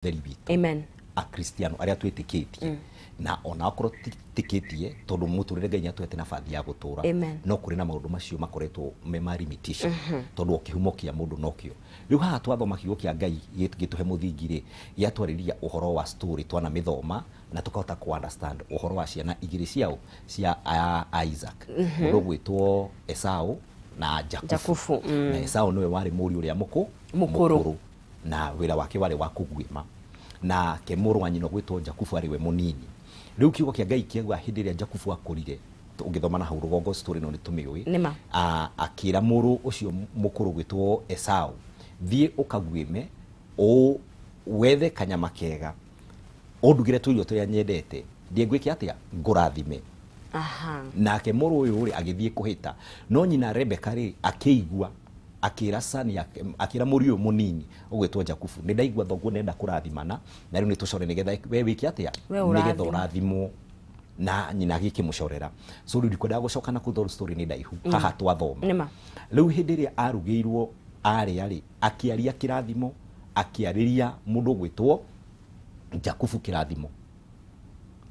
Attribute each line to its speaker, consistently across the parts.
Speaker 1: Ũtheri witũ.
Speaker 2: Amen.
Speaker 1: Akristiano arĩa twĩtĩkĩtie, na ona okorwo tĩkĩtie, tondũ mũtũrĩre Ngai nĩatũhete nabathi ya gũtũra.
Speaker 2: Amen.
Speaker 1: No kũrĩ na maũndũ macio makoretwo me ma limitation, tondũ o kĩhumo kĩa mũndũ nokĩo. Rĩu haha twathoma kiugo kĩa Ngai gĩtũhe mũthingi rĩ, gĩatwarĩria ũhoro wa story twanamĩthoma na tũkahota ku understand ũhoro wa ciana igĩrĩ ciao cia Isaac, mũndũ ũgwĩtwo Esau na Jakubu.
Speaker 2: Jakubu.
Speaker 1: Na Esau nĩwe warĩ mũriũ ũrĩa
Speaker 2: mũkũrũ.
Speaker 1: Na wĩra wake warĩ wa kũguĩma, nake mũrũ wa nyina ũgwĩtwo Jakubu arĩ we mũnini. Rĩu kiugo kĩa Ngai kĩauga hĩndĩ ĩrĩa Jakubu akũrire, ũngĩthoma na hau rũgongo story no nĩ tũmĩũĩ.
Speaker 2: Nĩma.
Speaker 1: Akĩra mũrũ ũcio mũkũrũ gwĩtwo Esau, "Thiĩ ũkaguĩme, ũ wethe kanyama kega, ũndugĩre tũirio tũrĩa nyendete, ndiĩ ngwĩke atĩa, ngũrathime." Nake mũrũ ũyũ rĩ, agĩthiĩ kũhĩta, no nyina Rebeka rĩ, akĩigua, akĩra sani yake, akĩra mũriũ ũyũ mũnini ũgwĩtwo Jakubu, "Nĩ ndaigua thoguo nenda kũrathimana, na rĩu nĩ tũcore nĩgetha we wĩke atĩa?"
Speaker 2: We
Speaker 1: Nĩgetha
Speaker 2: ũrathimwo.
Speaker 1: Ũrathimwo. Na nyina agĩkĩmũcorera. So rĩu ndikwendaga gũcoka na kũu tondũ story nĩ ndaihu haha twathoma.
Speaker 2: Nĩma.
Speaker 1: Rĩu hĩndĩ ĩrĩa arugĩirwo arĩa rĩ, akĩaria kĩrathimo, akĩarĩria mũndũ ũgwĩtwo Jakubu kĩrathimo,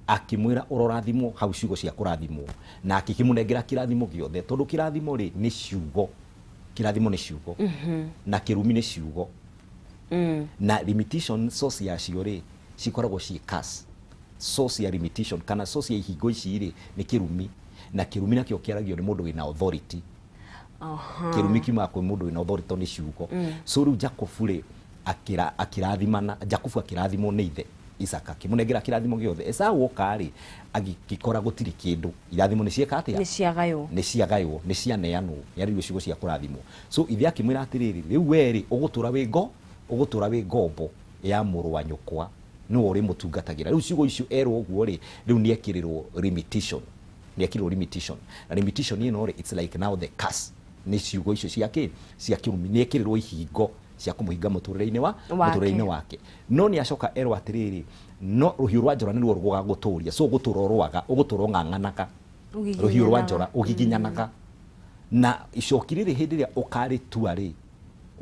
Speaker 1: akĩmwĩra ũrorathimwo, hau ciugo cia kũrathimwo, na akĩkĩmũnengera kĩrathimo gĩothe, tondũ kĩrathimo rĩ, nĩ ciugo. Kĩrathimo nĩ ciugo na kĩrumi nĩ ciugo, na limitation source yacio rĩ, cikoragwo ciĩ curse. Source ya limitation kana source ya ihingo ici rĩ, nĩ kĩrumi, na kĩrumi nakĩo kĩaragio nĩ mũndũ wĩna authority. Kĩrumi kiumaga kwĩ mũndũ wĩna authority tondũ nĩ ciugo. So rĩu Jakubu rĩ, akĩrathimana, Jakubu akĩrathimwo nĩ ithe Isaka, akĩmũnengera kĩrathimo gĩothe. Esau oka rĩ, agĩkora gũtirĩ kĩndũ, irathimo nĩ cieka atĩa?
Speaker 2: Nĩ ciagaywo.
Speaker 1: Nĩ ciagaywo, nĩ cianeanwo, nĩ ciugo cia kũrathimwo. So ithe akĩmwĩra atĩrĩrĩ, "Rĩu we rĩ, ũgũtũra wĩ ngombo ya mũrũ wa nyũkwa, nĩwe ũrĩmũtungatagĩra." Rĩu ciugo icio erwo ũguo rĩ, rĩu nĩ ekĩrĩrwo limitation, nĩ ekĩrĩrwo limitation, na limitation ĩno rĩ, it's like now the curse, nĩ ciugo icio cia kĩ, cia kĩrumi, nĩ ekĩrĩrwo ihingo cia kũmũhinga mũtũrĩre-inĩ wa
Speaker 2: wake.
Speaker 1: Mũtũrĩre-inĩ wake. No nĩ acoka erwo atĩrĩrĩ, no rũhiũ rwa njora nĩruo rũgagũtũria, so ũgũtũra ũrũaga, ũgũtũra ũng'ang'anaga rũhiũ rwa njora, ũgiginyanaga. Na icoki rĩrĩ, hĩndĩ ĩrĩa ũkarĩtua rĩ,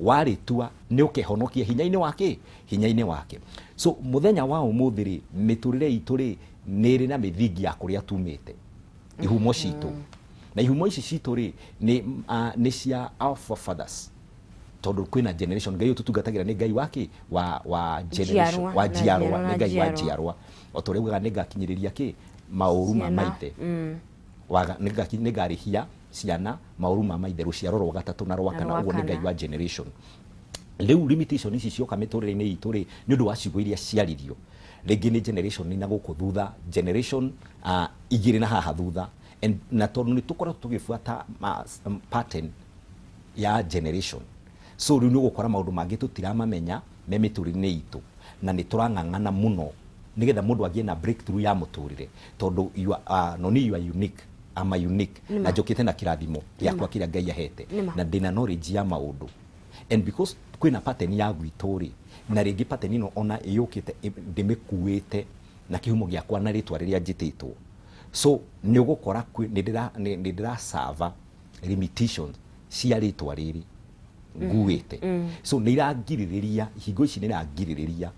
Speaker 1: warĩtua nĩ ũkehonokia hinya-inĩ wake, hinya-inĩ wake. So mũthenya wa ũmũthĩ rĩ, mĩtũrĩre itũ rĩ, nĩ ĩrĩ na mĩthingi ya kũrĩa tumĩte, ihumo citũ, na ihumo ici citũ rĩ, nĩ cia our forefathers, tondũ kwĩna generation. Ngai ũyũ tũtungatagĩra nĩ Ngai wa kĩ, wa generation.
Speaker 2: Njiarwa,
Speaker 1: wa
Speaker 2: na
Speaker 1: njiarwa.
Speaker 2: njiarwa
Speaker 1: Nĩ
Speaker 2: na
Speaker 1: Ngai wa
Speaker 2: njiarwa.
Speaker 1: Njiarwa, o ta ũrĩa ugaga nĩ ngakinyĩrĩria kĩ, maũru ma
Speaker 2: ciana.
Speaker 1: Maithe. Waga nĩngarĩhia ciana maũru ma maithe, rũciaro rwa gatatũ na rwa
Speaker 2: na
Speaker 1: kana.
Speaker 2: Rwa
Speaker 1: Ũguo nĩ Ngai
Speaker 2: kana.
Speaker 1: Wa generation. Rĩu limitation ici cioka mĩtũrĩre-inĩ itũ rĩ, nĩ ũndũ wa ciugo iria ciaririo rĩngĩ nĩ generation na gũkũ thutha, generation igĩrĩ na haha thutha. And, na tondũ nĩ tũkoretwo tũgĩbuata pattern ya generation, so rĩu nĩ ũgũkora maũndũ mangĩ tũtiramamenya me mĩtũrĩre-inĩ itũ, na nĩ tũrang'ang'ana mũno nĩgetha mũndũ agĩe na breakthrough ya mũtũrĩre, tondũ you are, no you are unique, I'm a unique.
Speaker 2: Nĩma.
Speaker 1: Na njũkĩte na kĩrathimo gĩakwa kĩrĩa Ngai ahete.
Speaker 2: Nĩma.
Speaker 1: Na ndĩna knowledge ya maũndũ, and because kwĩna pattern ya gwitũ rĩ, na rĩngĩ pattern ĩno ona ĩyũkĩte ndĩmĩkuĩte na kĩhumo gĩakwa na rĩtwa rĩrĩa njĩtĩtwo, so nĩ ũgũkora nĩ ndĩrasava limitations cia rĩtwa rĩrĩ nguĩte. So nĩ irangirĩrĩria, ihingo ici nĩ irangirĩrĩria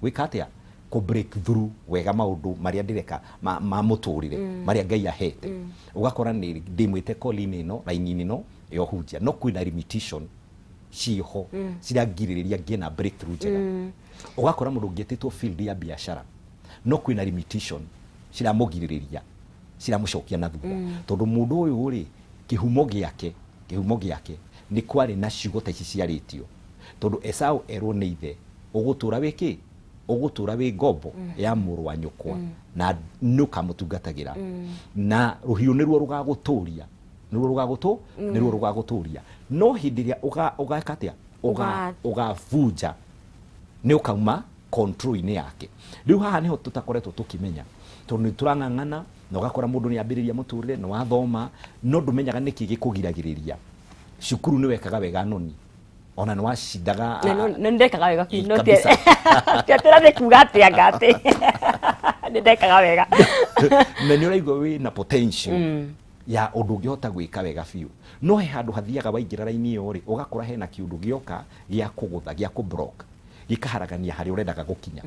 Speaker 1: gwĩka atĩa, kũ break through wega maũndũ marĩa ndĩreka ma mũtũrĩre marĩa Ngai ahete. Ũgakora nĩ ndĩmwĩte calling ĩno, raini ĩno ya ũhunjia, no kwĩna limitation ciho cirangirĩrĩria ngĩe na breakthrough njega. Ũgakora mũndũ ũngĩetĩtwo field ya biacara, no kwĩna limitation ciramũgirĩrĩria, ciramũcokia na thutha, tondũ mũndũ ũyũ rĩ, kĩhumo gĩake nĩ kwarĩ na ciugo ta ici ciarĩtio, tondũ Esau erwo nĩ ithe, "Ũgũtũra wĩ kĩ, ũgũtũra wĩ ngombo ya mũrũ wa nyũkwa, na nĩ ũkamũtungatagĩra, na rũhiũ nĩruo rũgagũtũria, nĩruo rũgagũtũria." No hĩndĩ ĩrĩa ũgeka atĩa? Ũgabunja, nĩ ũkauma control-inĩ yake. Rĩu haha nĩho tũtakoretwo tũkĩmenya, tondũ nĩ tũrang'ang'ana na ũgakora mũndũ nĩ ambĩrĩria mũtũrĩre, nĩ wathoma, no ndũmenyaga nĩkĩ gĩkũgiragĩrĩria. Cukuru nĩ wekaga wega, noni ona nĩ wacindaga.
Speaker 2: Na no ndekaga wega biũ, no
Speaker 1: Kabisa.
Speaker 2: Ti atĩ nĩ kuga atĩ anga atĩ nĩ ndekaga wega.
Speaker 1: Na nĩ ũraigua wĩ na potential ya ũndũ ũngĩhota gwĩka wega biũ, no he handũ hathiaga waingĩra raini ĩyo rĩ, ũgakora hena kĩũndũ gĩoka gĩa kũgũtha, gĩa kũ block, Gĩkaharagania harĩa ũrendaga gũkinya.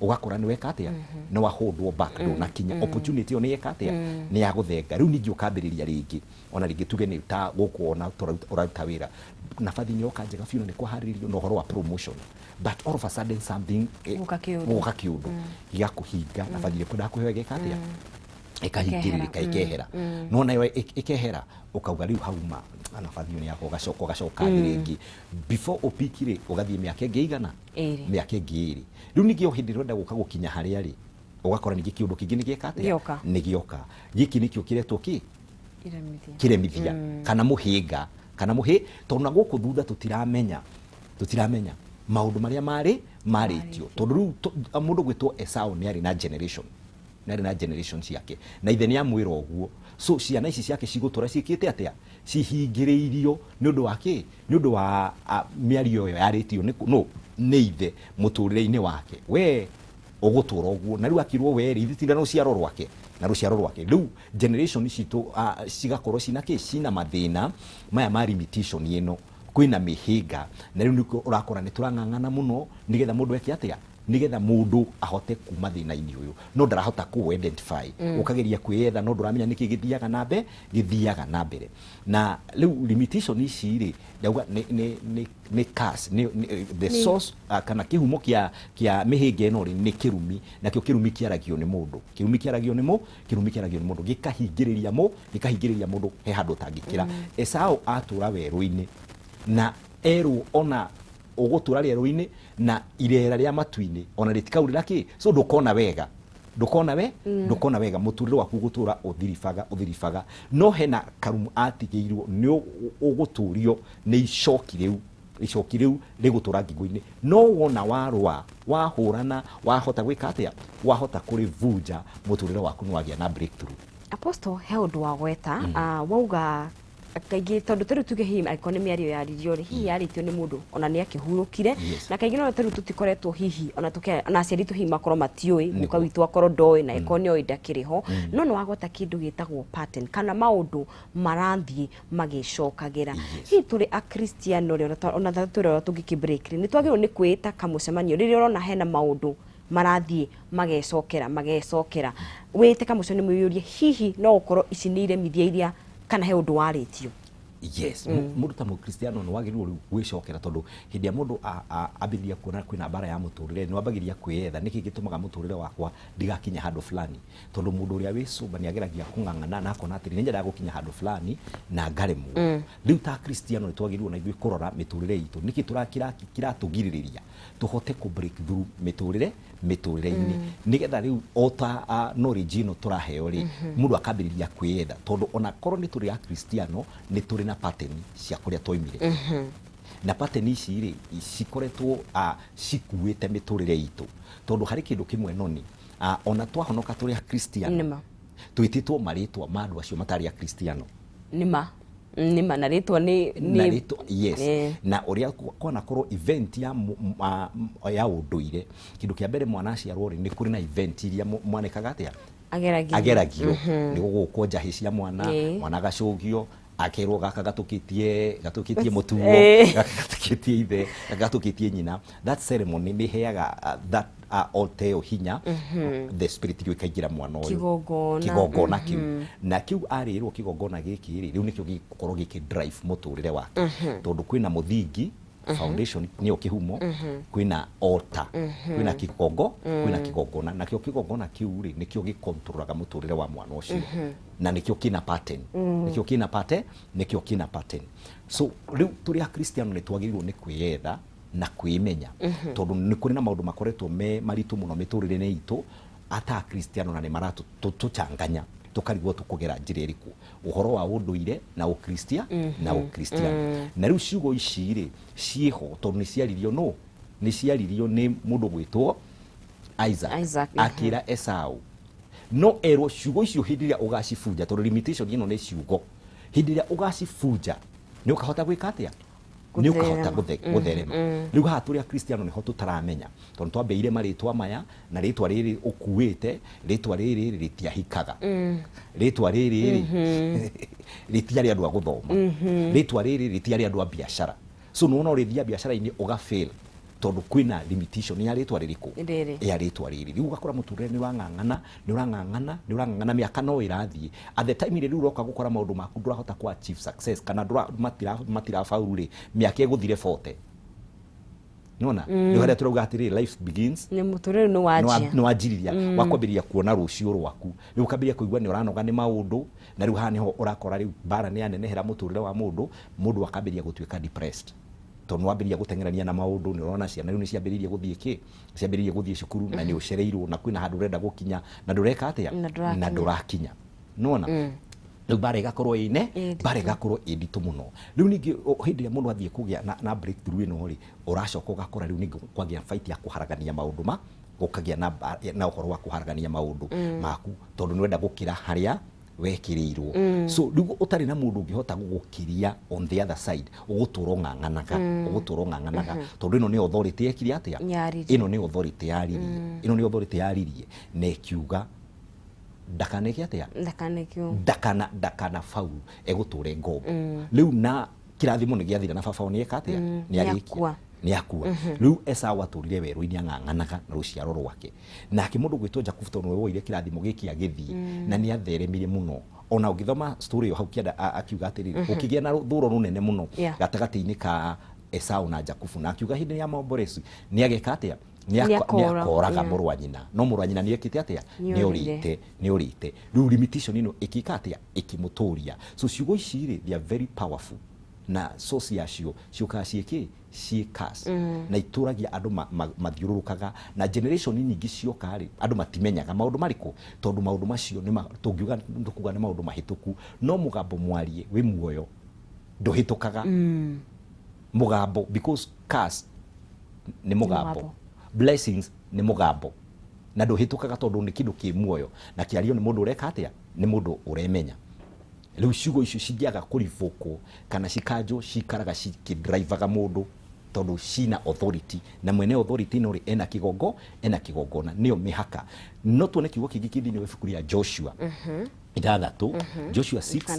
Speaker 1: Ũgakora nĩ weka atĩa? Nĩ wahũndwo back, ndũnakinya. Opportunity ĩyo nĩ yeka atĩa? Nĩ yagũthenga. Rĩu ningĩ ũkambĩrĩria rĩngĩ, ona rĩngĩ tuge nĩ ta gũkũ ona ũraruta wĩra, nabathi nĩ yoka njega biũ na nĩ kwaharĩrĩrio na ũhoro wa promotion, but all of a sudden something
Speaker 2: Gũka kĩũndũ.
Speaker 1: Gũka kĩũndũ gĩgakũhinga. Nabathi ĩrĩa kwendaga kũheo ĩgeka atĩa? Ĩkahingĩrĩrĩka, ĩkehera. No nayo ĩkehera, ũkauga rĩu hauma nabathi ĩyo nĩ yakwa, ũgacoka ũgacoka thĩ rĩngĩ. Before ũpiki rĩ, ũgathiĩ mĩaka ĩngĩ igana.
Speaker 2: Ĩrĩ.
Speaker 1: Mĩaka ĩngĩ 2. Rĩu ningĩ o hĩndĩ ĩrĩa ũrenda gũka gũkinya harĩa rĩ, ũgakora ningĩ kĩũndũ kĩngĩ nĩ gĩeka atĩa?
Speaker 2: Gĩoka.
Speaker 1: Nĩ gĩoka. Gĩkĩ nĩkĩo kĩretwo kĩ?
Speaker 2: Iremithia.
Speaker 1: Kĩremithia kana mũhĩnga kana mũhĩ, tondũ na gũkũ thutha tũtiramenya maũndũ marĩa marĩ marĩtio, tondũ rĩu mũndũ gwĩtwo Esau nĩ arĩ na generation, nĩ arĩ na generation ciake, na ithe nĩ amwĩra ũguo. So ciana ici ciake cigũtũra ciĩkĩte atĩa? Cihingĩrĩirio. Nĩ ũndũ wa kĩ? Nĩ ũndũ wa mĩario ĩyo yarĩtio nĩ no nĩ ithe mũtũrĩre-inĩ wake, we ũgũtũra ũguo. Na rĩu akirwo we rĩ, ithe ti na rũciaro rwake na rũciaro rwake. Rĩu generation citũ cigakorwo cina kĩ? Cina mathĩna maya ma limitation ĩno, kwĩna mĩhĩnga. Na rĩu nĩkĩo ũrakora nĩ tũrang'ang'ana mũno nĩgetha mũndũ eke atĩa? Nĩgetha mũndũ ahote kuma thĩna-inĩ ũyũ, no ndarahota kũ identify. Ũkageria kwĩyetha, no ndũramenya nĩkĩ gĩthiaga na mbere, gĩthiaga na mbere. Na rĩu limitation ici rĩ, ndauga nĩ curse, nĩ the source, kana kĩhumo kĩa mĩhĩnga ĩno rĩ, nĩ kĩrumi. Nakĩo kĩrumi kĩaragio nĩ mũndũ, kĩrumi kĩaragio nĩ mũ kĩrumi kĩaragio nĩ mũndũ gĩkahingĩrĩria mũndũ he handũ ũtangĩkĩra. Esau atũra werũ-inĩ na erwo ona ũgũtũra rĩerũ-inĩ na irera rĩa matu-inĩ ona rĩtikaurĩra kĩ, so ndũkona wega, ndũkona we ndũkona wega, mũtũrĩre waku ũgũtũra ũthiribaga ũthiribaga. No hena karumu atigĩirwo nĩ ũgũtũrio nĩ icoki rĩu, icoki rĩu rĩgũtũra ngingo-inĩ. No wona warũa, wahũrana, wahota gwĩka atĩa? Wahota kũrĩvunja, mũtũrĩre waku nĩ wagĩa na breakthrough.
Speaker 2: Apostle, he ũndũ wa gweta wauga kaingĩ, tondũ tarĩu tuge hihi angĩkorwo nĩ mĩario yaririo rĩ, hihi yarĩtio nĩ mũndũ ona nĩ akĩhurũkire. Na kaingĩ no tarĩu tũtikoretwo hihi ona tũke ona aciari itũ hihi makorwo matiũĩ, guka witũ akorwo ndoĩ, na ĩkorwo nĩoĩ ndakĩrĩ ho. No nĩ wagweta kĩndũ gĩtagwo pattern kana maũndũ marathiĩ magĩcokagĩra. Hihi tũrĩ akristiano rĩ, ona tũrĩ ũrĩa tũngĩkĩ break rĩ, nĩ twagĩrĩirwo nĩ kwĩĩta kamũcemanio rĩrĩa ũrona hena maũndũ marathiĩ magecokera magecokera, wĩte kamũcemanio mwĩyũrie hihi no gũkorwo ici nĩ iremithia iria kana he ũndũ warĩtio?
Speaker 1: Yes, mũndũ ta mũkristiano nĩ wagĩrĩirwo rĩu gwĩcokera, tondũ hĩndĩ ĩrĩa mũndũ ambĩrĩria kuona kwĩna mbara ya mũtũrĩre, nĩ wambagĩrĩria kwĩyetha nĩkĩ gĩtũmaga mũtũrĩre wakwa ndigakinye handũ fulani, tondũ mũndũ ũrĩa wĩ cũmba nĩ ageragia kũng'ang'ana na akona atĩrĩ, nĩ nyendaga gũkinya handũ fulani na ngaremwo. Rĩu ta kristiano nĩ twagĩrĩirwo na ithuĩ kũrora mĩtũrĩre itũ, nĩkĩ kĩratũgirĩrĩria tũhote kũ break through mĩtũrĩre-inĩ, nĩgetha rĩu o ta knowledge ĩno tũraheo rĩ, mũndũ akambĩrĩria kwĩyetha, tondũ ona korwo nĩ tũrĩ akristiano, nĩ tũrĩ na pattern cia kũrĩa twaimire, na pattern ici rĩ, cikoretwo cikuĩte mĩtũrĩre itũ, tondũ harĩ kĩndũ kĩmwe noni, ona twahonoka tũrĩ akristiano,
Speaker 2: Nĩma.
Speaker 1: twĩtĩtwo marĩtwa ma andũ acio matarĩ akristiano.
Speaker 2: Nĩma, nĩma, na rĩtwa nĩ
Speaker 1: na rĩtwa, yes. Na ũrĩa kwanakorwo event ya ũndũire, kĩndũ kĩa mbere mwana aciarwo rĩ, nĩ kũrĩ na event iria mwana ekaga atĩa?
Speaker 2: Ageragio.
Speaker 1: Ageragio nĩ gũgũkwo njahĩ cia mwana, mwana agacũgio, akerwo gaka gatũkĩtie mũtuo, gaka gatũkĩtie ithe, gaka gatũkĩtie nyina. That ceremony nĩ ĩheaga that altar ĩyo hinya, the spirit ĩrĩa ĩkaingĩra mwana ũyũ.
Speaker 2: Kĩgongona.
Speaker 1: Kĩgongona kĩu, na kĩu arĩrwo kĩgongona gĩkĩ rĩ, rĩu nĩkĩo gĩgũkorwo gĩkĩ drive mũtũrĩre wake, tondũ kwĩna mũthingi, foundation nĩyo kĩhumo, kwĩna altar, kwĩna kwĩna kĩgongona, nakĩo kĩgongona kĩu rĩ, nĩkĩo gĩkontrolaga mũtũrĩre wa mwana ũcio, na nĩkĩo kĩna pattern, nĩkĩo kĩna pattern, nĩkĩo kĩna pattern. So rĩu tũrĩ akristiano nĩ twagĩrĩirwo nĩ kwĩyetha na kwĩmenya, tondũ nĩ kũrĩ na maũndũ makoretwo me maritũ mũno mĩtũrĩre-inĩ itũ ata akristiano, na nĩ maratũchanganya tũkarigwo tũkũgera njĩra ĩrĩkũ, ũhoro wa ũndũire na ũkristia na ũkristiano. Na rĩu ciugo ici rĩ, ciĩho tondũ nĩ ciaririo, no nĩ ciaririo nĩ mũndũ gwĩtwo Isaac,
Speaker 2: Isaac,
Speaker 1: akĩra Esau, no erwo ciugo icio hĩndĩ ĩrĩa ũgacibunja, tondũ limitation ĩno nĩ ciugo, hĩndĩ ĩrĩa ũgacibunja nĩ ũkahota gwĩka atĩa? Nĩ ũkahota gũtherema. Rĩu haha tũrĩ akristiano nĩho tũtaramenya, tondũ twambĩire marĩtwa maya, na rĩtwa rĩrĩ ũkuĩte, rĩtwa rĩrĩ rĩtiahikaga, rĩtwa rĩrĩ rĩ rĩtiarĩ andũ a gũthoma, rĩtwa rĩrĩ rĩtiarĩ andũ a biacara. So nĩwona ũrĩthia biacara-inĩ ũga fail. Tondũ kwĩna limitation ya rĩtwa rĩrĩkũ?
Speaker 2: Rĩrĩ.
Speaker 1: Ya rĩtwa rĩrĩ. Rĩu ũgakora mũtũrĩre nĩ ũrang'ang'ana, nĩ ũrang'ang'ana, nĩ ũrang'ang'ana, mĩaka no ĩrathiĩ. At the time ĩrĩa rĩu ũroka gũkora maũndũ maku ndũrahota kũ achieve success kana matirabauru rĩ, mĩaka ĩgũthire 40. Nĩwona? Rĩu harĩa tũrauga atĩrĩrĩ, life begins.
Speaker 2: Nĩ mũtũrĩre nĩ wanjia.
Speaker 1: Nĩ wanjiriria wa kwambĩrĩria kuona rũciũ rwaku. Rĩu ũkambĩrĩria kũigua nĩ ũranoga nĩ maũndũ, na rĩu haha nĩho ũrakora rĩu mbara nĩ yanenehera mũtũrĩre wa mũndũ, mũndũ akambĩrĩria gũtuĩka depressed. Tondũ nĩ wambĩrĩria gũteng'erania na maũndũ, nĩ ũrona ciana rĩu nĩ ciambĩrĩirie gũthiĩ kĩ? Ciambĩrĩirie gũthiĩ cukuru na nĩ ũcereirwo na kwĩna handũ ũrenda gũkinya na ndũreka atĩa?
Speaker 2: Na ndũrakinya.
Speaker 1: Na ndũrakinya. Nĩwona? Rĩu mbara ĩgakorwo ĩne,
Speaker 2: Ĩ nditũ.
Speaker 1: Mbara ĩgakorwo ĩ nditũ mũno. Rĩu ningĩ hĩndĩ ĩrĩa mũndũ athiĩ kũgĩa na breakthrough ĩno rĩ, ũracoka ũgakora rĩu ningĩ kwagĩa fight ya kũharagania maũndũ ma, gũkagĩa na ũhoro wa kũharagania maũndũ maku, tondũ nĩ ũrenda gũkĩra harĩa wekĩrĩirwo. So rĩu ũtarĩ na mũndũ ũngĩhota gũgũkĩria on the other side, ũgũtũra ũng'ang'anaga, ũgũtũra ũng'ang'anaga, tondũ ĩno nĩ authority yekire atĩa?
Speaker 2: Yaririe.
Speaker 1: Ĩno nĩ authority yaririe. Ĩno nĩ authority yaririe na ĩkiuga ndakaneke atĩa?
Speaker 2: Ndakanekio.
Speaker 1: Ndakana faulu, egũtũra ngombo. Rĩu na kĩrathimo nĩ gĩathira na baba wao nĩ eka atĩa? Nĩ arĩkia.
Speaker 2: Nĩakua.
Speaker 1: Nĩ akua. Rĩu Esau atũrire werũ-inĩ ang'ang'anaga na rũciaro rwake. Nake mũndũ gwĩtwo Jakubu tondũ nĩwe woire kĩrathimo gĩkĩ agĩthiĩ, na nĩ atheremire mũno. Ona ũngĩthoma story ĩyo hau kĩanda akiuga atĩrĩrĩ, gũkĩgĩa na rũthũro rũnene mũno gatagatĩ-inĩ ka Esau na Jakubu, na akiuga hĩndĩ ya maomboreci nĩ ageka atĩa? Nĩ
Speaker 2: Nĩakora.
Speaker 1: akoraga mũrũ wa nyina. No mũrũ wa nyina nĩ ekĩte atĩa?
Speaker 2: Nĩ
Speaker 1: Nĩ
Speaker 2: orire.
Speaker 1: orĩte, nĩ orĩte. Rĩu limitation ĩno ĩkĩka atĩa? Ĩkĩmũtũria. So ciugo ici rĩ, they are very powerful. Na source yacio ciũkaga ciĩ kĩ? Ciĩ curse. Na itũragia andũ mathiũrũrũkaga, na generation nyingĩ cioka rĩ, andũ matimenyaga maũndũ marĩkũ, tondũ maũndũ macio nĩ tũngiuga tũkuga nĩ maũndũ mahĩtũku, no mũgambo mwarie wĩ muoyo ndũhĩtũkaga. Mũgambo, because curse nĩ mũgambo.
Speaker 2: Mũgambo.
Speaker 1: Blessings nĩ mũgambo, na ndũhĩtũkaga tondũ nĩ kĩndũ kĩ muoyo, na kĩario nĩ mũndũ ũreka atĩa? Nĩ mũndũ ũremenya. Rĩu ciugo icio cingĩaga kũrivũkwo kana cikanjwo, cikaraga cikĩdrivaga mũndũ tondũ cina authority, na mwene authority ĩno rĩ, ena kĩgongo, ena kĩgongona, nĩyo mĩhaka. No tuone kiugo kĩngĩ kĩ thĩinĩ wa ibuku rĩa Joshua 6, Joshua 6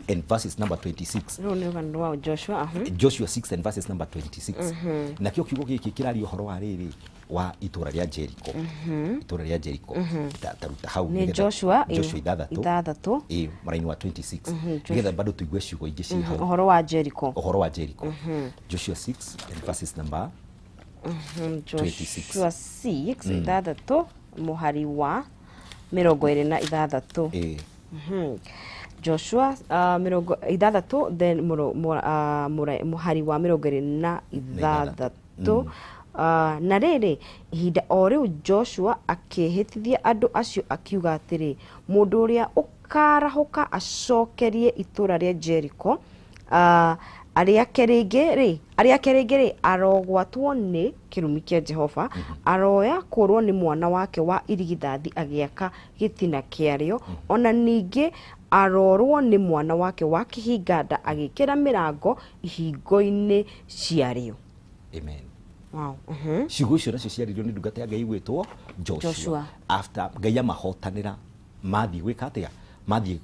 Speaker 1: and verses number 26.
Speaker 2: Rũu nĩ rũgano rwa Joshua.
Speaker 1: Joshua 6 and verses number 26. Nakĩo kiugo gĩkĩ kĩraria ũhoro wa rĩrĩ, wa itũra rĩa Jericho. Itũra rĩa Jericho. Ta ruta hau
Speaker 2: Nĩ
Speaker 1: nĩgetha
Speaker 2: Joshua
Speaker 1: Joshua 6.
Speaker 2: 6.
Speaker 1: Ĩ, mũraini wa 26. Nĩgetha bado tũigue ciugo ingĩ ciĩ hau.
Speaker 2: Ũhoro wa Jericho.
Speaker 1: Ũhoro wa Jericho. Joshua 6 and verses number 26.
Speaker 2: Joshua 6 6 mũhari wa 26. Joshua 60 then mũhari wa 26. Na rĩrĩ, ihinda o rĩu Joshua akĩhĩtithia andũ acio akiuga atĩrĩ, mũndũ ũrĩa ũkarahũka acokerie itũũra rĩa Jericho, arĩake rĩngĩ rĩ, arĩake rĩngĩ rĩ, arogwatwo nĩ kĩrumi kĩa Jehova, aroya kũrwo nĩ mwana wake wa irigithathi agĩaka gĩtina kĩarĩo, ona ningĩ arorwo nĩ mwana wake wa kĩhinganda agĩkĩra mĩrango ihingo-inĩ ciarĩo.
Speaker 1: Amen.
Speaker 2: Wow.
Speaker 1: Ciugo icio nacio ciaririo nĩ ndungata ya Ngai gwĩtwo Joshua.
Speaker 2: Joshua.
Speaker 1: After Ngai amahotanĩra, mathiĩ gwĩka atĩa? Mathiĩ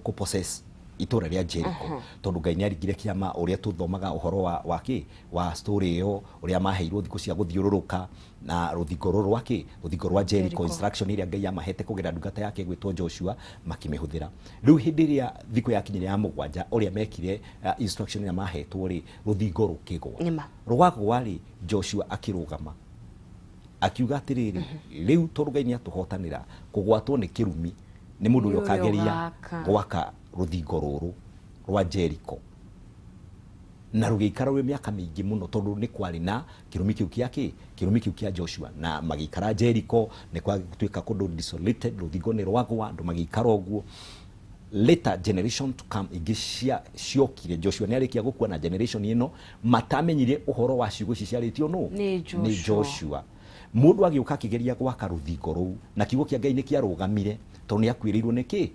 Speaker 1: kũ possess itũra rĩa Jericho. Tondũ Ngai nĩ aringire kĩama, ũrĩa tũthomaga ũhoro wa kĩ? Wa story ĩyo, ũrĩa maheirwo thikũ cia gũthiũrũrũka na rũthingo rũrũ rwa kĩ? Rũthingo rwa Jericho,
Speaker 2: Jericho.
Speaker 1: Instruction ĩrĩa Ngai amahete kũgerera ndungata yake gwĩtwo Joshua, makĩmĩhũthĩra. Rĩu hĩndĩ ĩrĩa thikũ yakinyire ya 7, ũrĩa mekire, instruction ĩrĩa mahetwo rĩ, rũthingo rũkĩgwa.
Speaker 2: Nĩma.
Speaker 1: Rwagwa rĩ, Joshua akĩrũgama akiuga atĩrĩrĩ, rĩu tondũ Ngai nĩ atũhotanĩra, kũgwatwo nĩ kĩrumi nĩ mũndũ ũrĩa
Speaker 2: Nĩ ũrĩa
Speaker 1: ũkageria
Speaker 2: ũgaka.
Speaker 1: gwaka rũthingo rũrũ rwa Jericho. Na rũgĩikara rwĩ mĩaka mĩingĩ mũno tondũ nĩ kwarĩ na kĩrumi kĩu kĩa kĩ? Kĩrumi kĩu kĩa Joshua. Na magĩikara Jericho, nĩ gwatuĩka kũndũ desolated, rũthingo nĩ rwagwa, andũ magĩikara ũguo. Later generation to come, ingĩ ciokire, Joshua nĩ arĩkia gũkua na generation ĩno, matamenyire ũhoro wa ciugo ici ciarĩtio nũ?
Speaker 2: Nĩ
Speaker 1: Nĩ
Speaker 2: Joshua.
Speaker 1: Joshua. Mũndũ agĩũka akĩgeria gwaka rũthingo rũu, na kiugo kĩa Ngai nĩ kĩarũgamire, tondũ nĩ akuĩrĩirwo nĩ kĩ?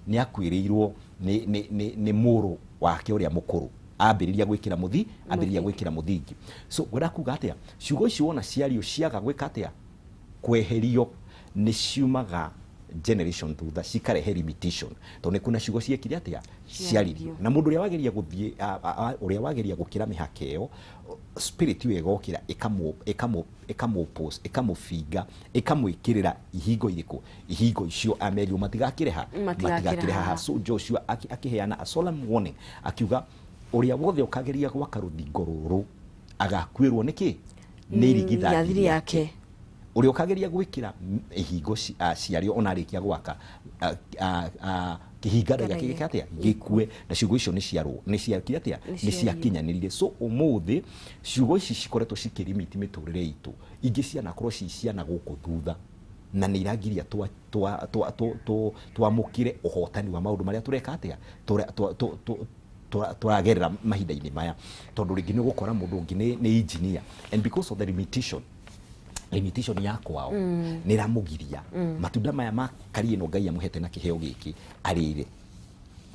Speaker 1: Nĩ akuĩrĩirwo nĩ mũrũ wake ũrĩa mũkũrũ. Ambĩrĩria gwĩkĩra mũthi, ambĩrĩria gwĩkĩra mũthingi. So ngwenda kuga atĩa? Ciugo ici wona ciario ciaga gwĩka atĩa? Kweherio nĩ ciumaga Generation thutha cikarehe limitation, tondũ nĩ kuna ciugo ciekire atĩa? Ciaririo. Na mũndũ ũrĩa wageria gũthiĩ, ũrĩa wageria gũkĩra mĩhaka ĩyo, spirit ĩyo ĩgokĩra, ĩkamũ ĩkamũbinga, ĩkamwĩkĩrĩra ihingo irĩkũ? Ihingo icio amerio matigakĩre ha?
Speaker 2: Matigakĩre haha.
Speaker 1: So Joshua akĩheana a solemn warning, akiuga ũrĩa wothe ũkageria gwaka rũthingo rũrũ agakuĩrwo nĩ kĩ? Nĩ irigithathi
Speaker 2: rĩake.
Speaker 1: Ũrĩa ũkageria gwĩkĩra ihingo ciarĩo, ona arĩkia gwaka, kĩhinga gĩake gĩke atĩa? Gĩkue. Na ciugo icio nĩ ciarwo, nĩ ciakire atĩa?
Speaker 2: Nĩ
Speaker 1: nĩ ciakinyanĩrire. So ũmũthĩ ciugo ici cikoretwo cikĩrimiti mĩtũrĩre itũ, ingĩ cianakorwo ci ciana gũkũ thutha, na nĩ iragiria twamũkĩre ũhotani wa maũndũ marĩa tũreka atĩa, tũragerera mahinda-inĩ maya. Tondũ rĩngĩ nĩ ũgũkora mũndũ ũngĩ nĩ engineer, and because of the limitation ya kwao, nĩ ĩramũgiria matunda maya ma kari ĩno Ngai amũhete na kĩheo gĩkĩ arĩire.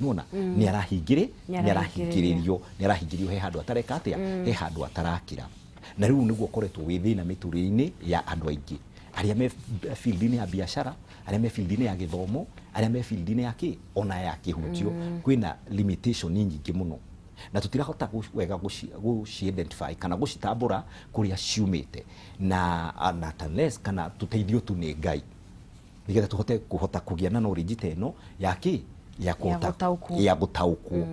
Speaker 1: Nona nĩ arahingĩrĩ
Speaker 2: Nĩ
Speaker 1: nĩ arahingĩrĩrio, nĩ arahingĩrio he handũ atareka atĩa, he handũ atarakĩra. Na rĩu nĩguo ũkoretwo wĩ thĩna mĩtũrĩre-inĩ ya andũ aingĩ, arĩa me field-inĩ ya biacara, arĩa me field-inĩ ya gĩthomo, arĩa me field-inĩ ya kĩ, ona ya kĩhunjio. Kwĩna limitation nyingĩ mũno, na tũtirahota wega gũci identify kana gũcitambũra kũrĩa ciumĩte, na unless kana tũteithio tu nĩ Ngai, nĩgetha tũhote kũhota kũgĩa na knowledge ta ĩno ya kĩ, ya kũhota
Speaker 2: gũtaũkwo.
Speaker 1: Ya gũtaũkwo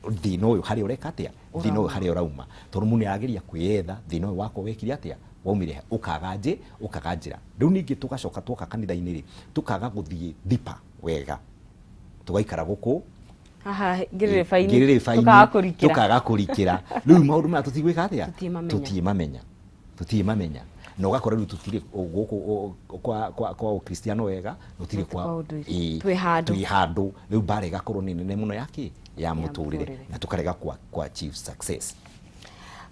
Speaker 1: thĩna ũyũ harĩa ũreka atĩa, thĩna ũyũ harĩa ũrauma. Tondũ mũndũ nĩarageria kwĩyetha thĩna ũyũ wakwa wekire atĩa, waumire ha, ũkaga njĩ, ũkaga njĩra. Rĩu ningĩ tũgacoka twoka kanitha-inĩ rĩ, tũkaga gũthiĩ deeper wega, tũgaikara gũkũ
Speaker 2: haha ngĩrĩrĩba-inĩ.
Speaker 1: Ngĩrĩrĩba-inĩ,
Speaker 2: Tũkaga kũrikĩra.
Speaker 1: Tũkaga kũrikĩra. Rĩu maũndũ maya tũtigwĩka atĩa?
Speaker 2: Tũtimamenya.
Speaker 1: Tũtimamenya, tũtimamenya. Na ũgakora rĩu tũtirĩ gũkũ kwa ũkristiano wega, tũtirĩ kwa
Speaker 2: kwa ũndũire.
Speaker 1: Ĩĩ,
Speaker 2: Twĩ handũ.
Speaker 1: Twĩ handũ. Rĩu mbara ĩgakorwo nĩ nene mũno ya kĩ? Ya mũtũrĩre.
Speaker 2: Mũtũrĩre.
Speaker 1: Na tũkarega kwa achieve success.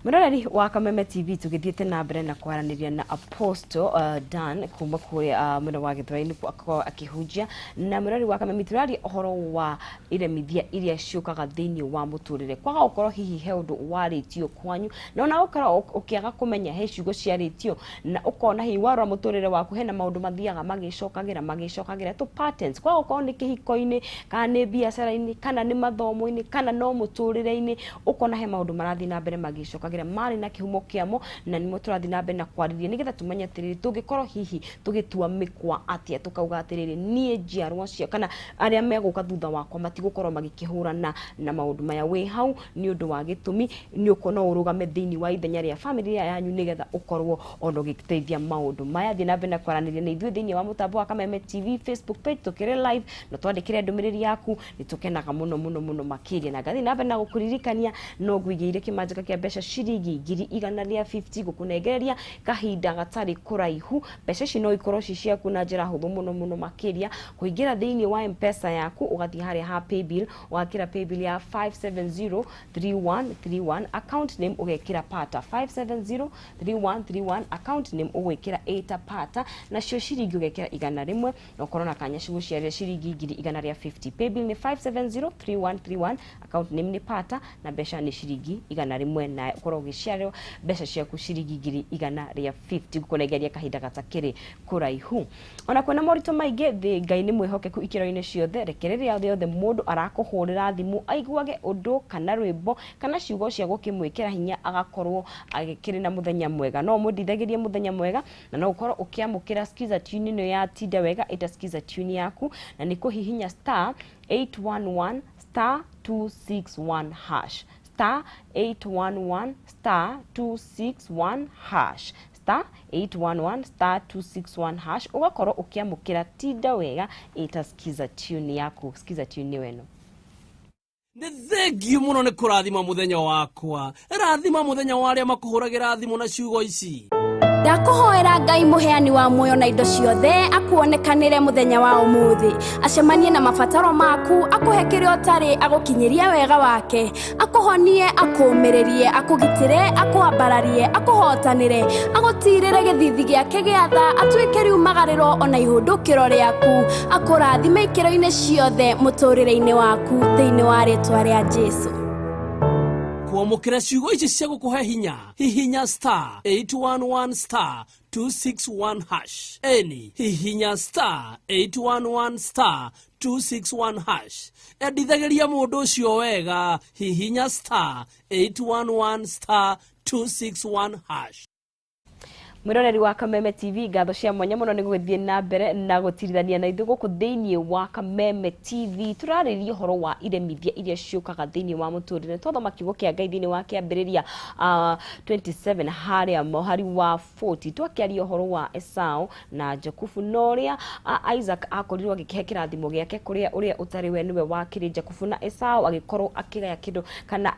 Speaker 2: Mwĩroreri wa Kameme TV, tũgĩthiĩte na mbere na kwaranĩria na Apostle Dan kuma kũrĩa mwena wa Gĩthũrai, akorwo akĩhunjia. Na mwĩroreri wa Kameme, tũraria ũhoro wa iremithia iria ciũkaga thĩinĩ wa mũtũrĩre, kwaga gũkorwo hihi he ũndũ warĩtio kwanyu, na ona ũkorwo ũkĩaga kũmenya he ciugo ciarĩtio, na ũkona hihi warora mũtũrĩre waku hena maũndũ mathiaga magĩcokagĩra magĩcokagĩra tũ patterns, kwaga gũkorwo nĩ kĩhiko-inĩ, kana nĩ biacara-inĩ, kana nĩ mathomo-inĩ, kana no mũtũrĩre-inĩ, ũkona he maũndũ marathiĩ na mbere magĩcokagĩra marĩ na kĩhumo kĩamo. Na nĩmo tũrathiĩ na mbere na kwarĩria, nĩgetha tũmenye atĩrĩrĩ, tũngĩkorwo hihi tũgĩtua mĩkwa atĩa, tũkauga atĩrĩrĩ, niĩ njiarwa cia kana arĩa megũka thutha wakwa matigũkorwo magĩkĩhũrana na maũndũ maya. Wĩ hau nĩ ũndũ wa gĩtũmi nĩ ũkorwo no ũrũgame thĩinĩ wa ithenya rĩa bamĩrĩ yanyu, nĩgetha ũkorwo ona ũgĩteithia maũndũ maya. Thiĩ na mbere na kwaranĩria na ithuĩ thĩinĩ wa mũtambo wa Kameme TV Facebook page, tũkĩrĩ live, na twandĩkĩre ndũmĩrĩri yaku, nĩ tũkenaga mũno mũno mũno makĩria. Na ngathiĩ na mbere na gũkũririkania no ngũigĩire kĩmanjĩka kĩa mbeca ciringi 150,000 gũkũnengereria kahinda gatarĩ kũraihu. Mbeca ici no ikorwo ci ciaku na njĩra hũthũ mũno mũno makĩria, kũingĩra thĩinĩ wa Mpesa yaku, ũgathiĩ harĩa ha paybill, ũgakĩra paybill ya 5703131, account name ũgekĩra pata 5703131, account name ũgwĩkĩra ĩta pata, nacio ciringi ũgekĩra 100, na ũkorwo na kanya cigũciarĩra ciringi 150,000. Paybill nĩ 5703131, account name nĩ pata, na mbeca nĩ ciringi 100, na ũkorwo ũgĩciarĩrwo mbeca ciaku ciringi 150,000 gũkũnengeria kahinda gatakĩrĩ kũraihu. Ona kwĩna moritũ maingĩ thĩ, Ngai nĩ mwĩhokeku ikĩro-inĩ ciothe. Reke rĩrĩa rĩothe mũndũ arakũhũrĩra thimũ aiguage ũndũ kana rwĩmbo kana ciugo cia gũkĩmwĩkĩra hinya, agakorwo agĩkĩrĩ na mũthenya mwega. No ũmũndithagĩrie mũthenya mwega, na no ũkorwo ũkĩamũkĩra skiza tune ĩno ya tinda wega, ĩta skiza tune yaku, na nĩ kũhihinya star 811 star 261 hash, star 811 star 261 hash, star 811 star 261 hash, ũgakorwo ũkĩamũkĩra tinda wega ĩta skiza tune yaku. Skiza tune nĩ weno.
Speaker 3: Nĩ thengiũ mũno nĩ kũrathima mũthenya wakwa. Rathima mũthenya wa arĩa makũhũragĩra thimũ na ciugo ici.
Speaker 4: Ndakũhoera Ngai mũheani wa muoyo na indo ciothe akuonekanĩre mũthenya wa ũmũthĩ, acemanie na mabataro maku, akũhe kĩrĩa ũtarĩ, agũkinyĩrie wega wake, akũhonie, akũũmĩrĩrie, akũgitĩre, akũambararie, akũhotanĩre, agũtirĩre gĩthithi gĩake gĩa tha, atuĩke riumagarĩro ona ihũndũkĩro rĩaku, akũrathime ikĩro-inĩ ciothe mũtũrĩre-inĩ waku, thĩinĩ wa rĩtwa rĩa Jesũ.
Speaker 3: Kwamũkĩra ciugo ici cia gũkũhe hinya, hihinya star 811 star 261 hash. Eni, hihinya star 811 star 261 hash. Endithagĩria mũndũ ũcio wega, hihinya star 811 star 261 hash.
Speaker 2: Mwiroreri wa Kameme TV, ngatho cia mwanya mũno nĩ gũgĩthiĩ na mbere na gũtirithania na ithuĩ gũkũ thĩinĩ wa Kameme TV. Tũrarĩrĩria ũhoro wa iremithia iria ciũkaga thĩinĩ wa mũtũrĩre. Twathoma kiugo kĩa Ngai thĩinĩ wa kĩambĩrĩria 27 harĩa mũhari wa 40, twakĩaria ũhoro wa Esau na Jakubu na ũrĩa Isaac akorirwo agĩkĩhe kĩrathimo gĩake kũrĩa ũrĩa ũtarĩ we nĩwe wakĩrĩ Jakubu, na Esau agĩkorwo akĩgaya kĩndũ kana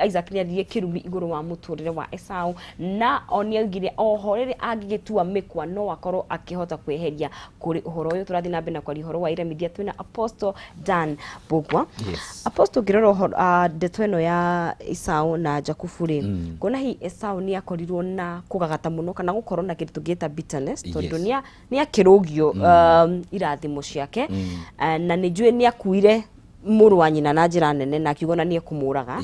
Speaker 2: Isaac nĩaririe kĩrumi igũrũ wa mũtũrĩre wa Esau, na onia augire oho rĩrĩa angĩgĩtua mĩkwa no akorwo akĩhota kweheria kũrĩ ũhoro ũyũ. Tũrathiĩ na mbere na kwaria ũhoro wa iremithia twĩna Apostle Dan Mbugua.
Speaker 1: Yes.
Speaker 2: Apostle, ngĩrora ũhoro ndeto ĩno ya Esau na Jakubu rĩ, ngona hihi Esau nĩ akorirwo na kũgagata mũno kana gũkorwo na kĩndũ tũngĩta bitterness, tondũ nĩ akĩrũgio irathimo ciake, na nĩ njũĩ nĩ akuire mũrũ wa nyina na njĩra nene na akiuga ona nĩ ekũmũraga.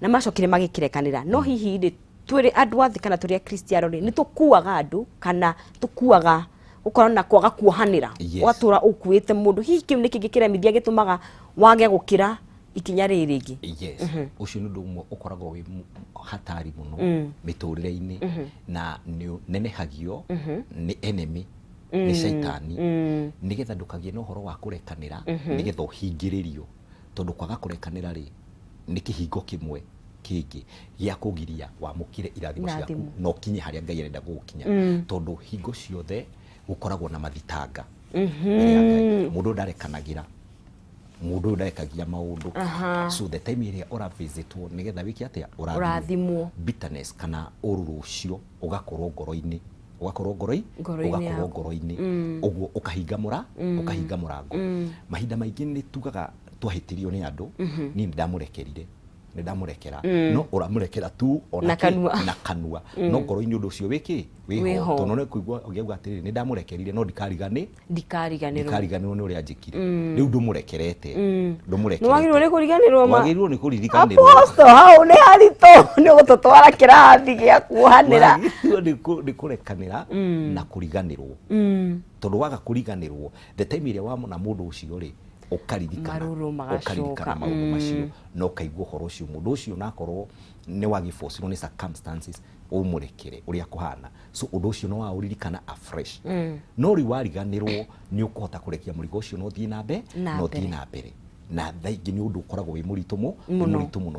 Speaker 2: Na macokire magĩkĩrekanĩra. No hihi rĩ, twĩrĩ andũ a thĩ kana tũrĩ akristiano rĩ, nĩ tũkuaga andũ kana tũkuaga gũkorwo na kwaga kuohanĩra, ũgatũra ũkuĩte mũndũ, hihi kĩu nĩ kĩngĩ kĩremithia gĩtũmaga wage gũkĩra ikinya rĩrĩ rĩngĩ?
Speaker 1: Yes, ũcio nĩ ũndũ ũmwe ũkoragwo wĩ hatari mũno mĩtũrĩre-inĩ, na nĩ ũnenehagio nĩ enemy, nĩ caitani, nĩgetha ndũkagĩe na ũhoro wa kũrekanĩra, nĩgetha ũhingĩrĩrio, tondũ kwaga kũrekanĩra rĩ nĩ kĩhingo kĩmwe kĩngĩ gĩa kũgiria wamũkĩre irathimo ciaku na ũkinye harĩa Ngai arenda gũgũkinya, tondũ hingo ciothe gũkoragwo na mathitanga mbere ya Ngai. Mũndũ ndarekanagĩra, mũndũ ũyũ ndarekagia maũndũ. So the time ĩrĩa ũravisitwo nĩgetha wĩke atĩa,
Speaker 2: ũrathimwo,
Speaker 1: bitterness kana ũrũrũ ũcio ũgakorwo ngoro-inĩ, ũgakorwo ũgakorwo ngoro-inĩ, ũguo ũkahinga ũkahinga mũrango. Mahinda maingĩ nĩ tugaga twahĩtĩrio nĩ andũ, niĩ nĩ ndamũrekerire, nĩ ndamũrekera, no ũramũrekera tu ona
Speaker 2: na kanua,
Speaker 1: na kanua, no ngoro-inĩ ũndũ ũcio wĩkĩ wĩho, tondũ nĩ kũigua ũngĩauga atĩrĩrĩ, nĩ ndamũrekerire no ndikariganĩrwo nĩ ũrĩa njĩkire. Rĩu ndũmũrekerete, ndũmũrekerete,
Speaker 2: nĩwagĩrĩirwo nĩ kũriganĩrwo ma,
Speaker 1: wagĩrĩirwo nĩ kũririkanĩrwo.
Speaker 2: Apostle, hau nĩ haritũ, nĩ ũgũtũtwara kĩrathi gĩa kuohanĩra.
Speaker 1: Wagĩrĩirwo nĩ kũrekanĩra na kũriganĩrwo, tondũ waga kũriganĩrwo the time ĩrĩa wamona mũndũ ũcio rĩ, ũkaririkana maũndũ macio na ũkaigua ũhoro ũcio mũndũ ũcio, nakorwo nĩ wagĩbocirwo nĩ circumstances ũmũrekere ũrĩa kũhana, so ũndũ ũcio no waũririkana afresh. No rĩu wariganĩrwo nĩ ũkũhota kũrekia mũrigo ũcio na ũthiĩ na mbere, na ũthiĩ na mbere. Na thaa ingĩ nĩ ũndũ ũkoragwo wĩ mũritũ mũno,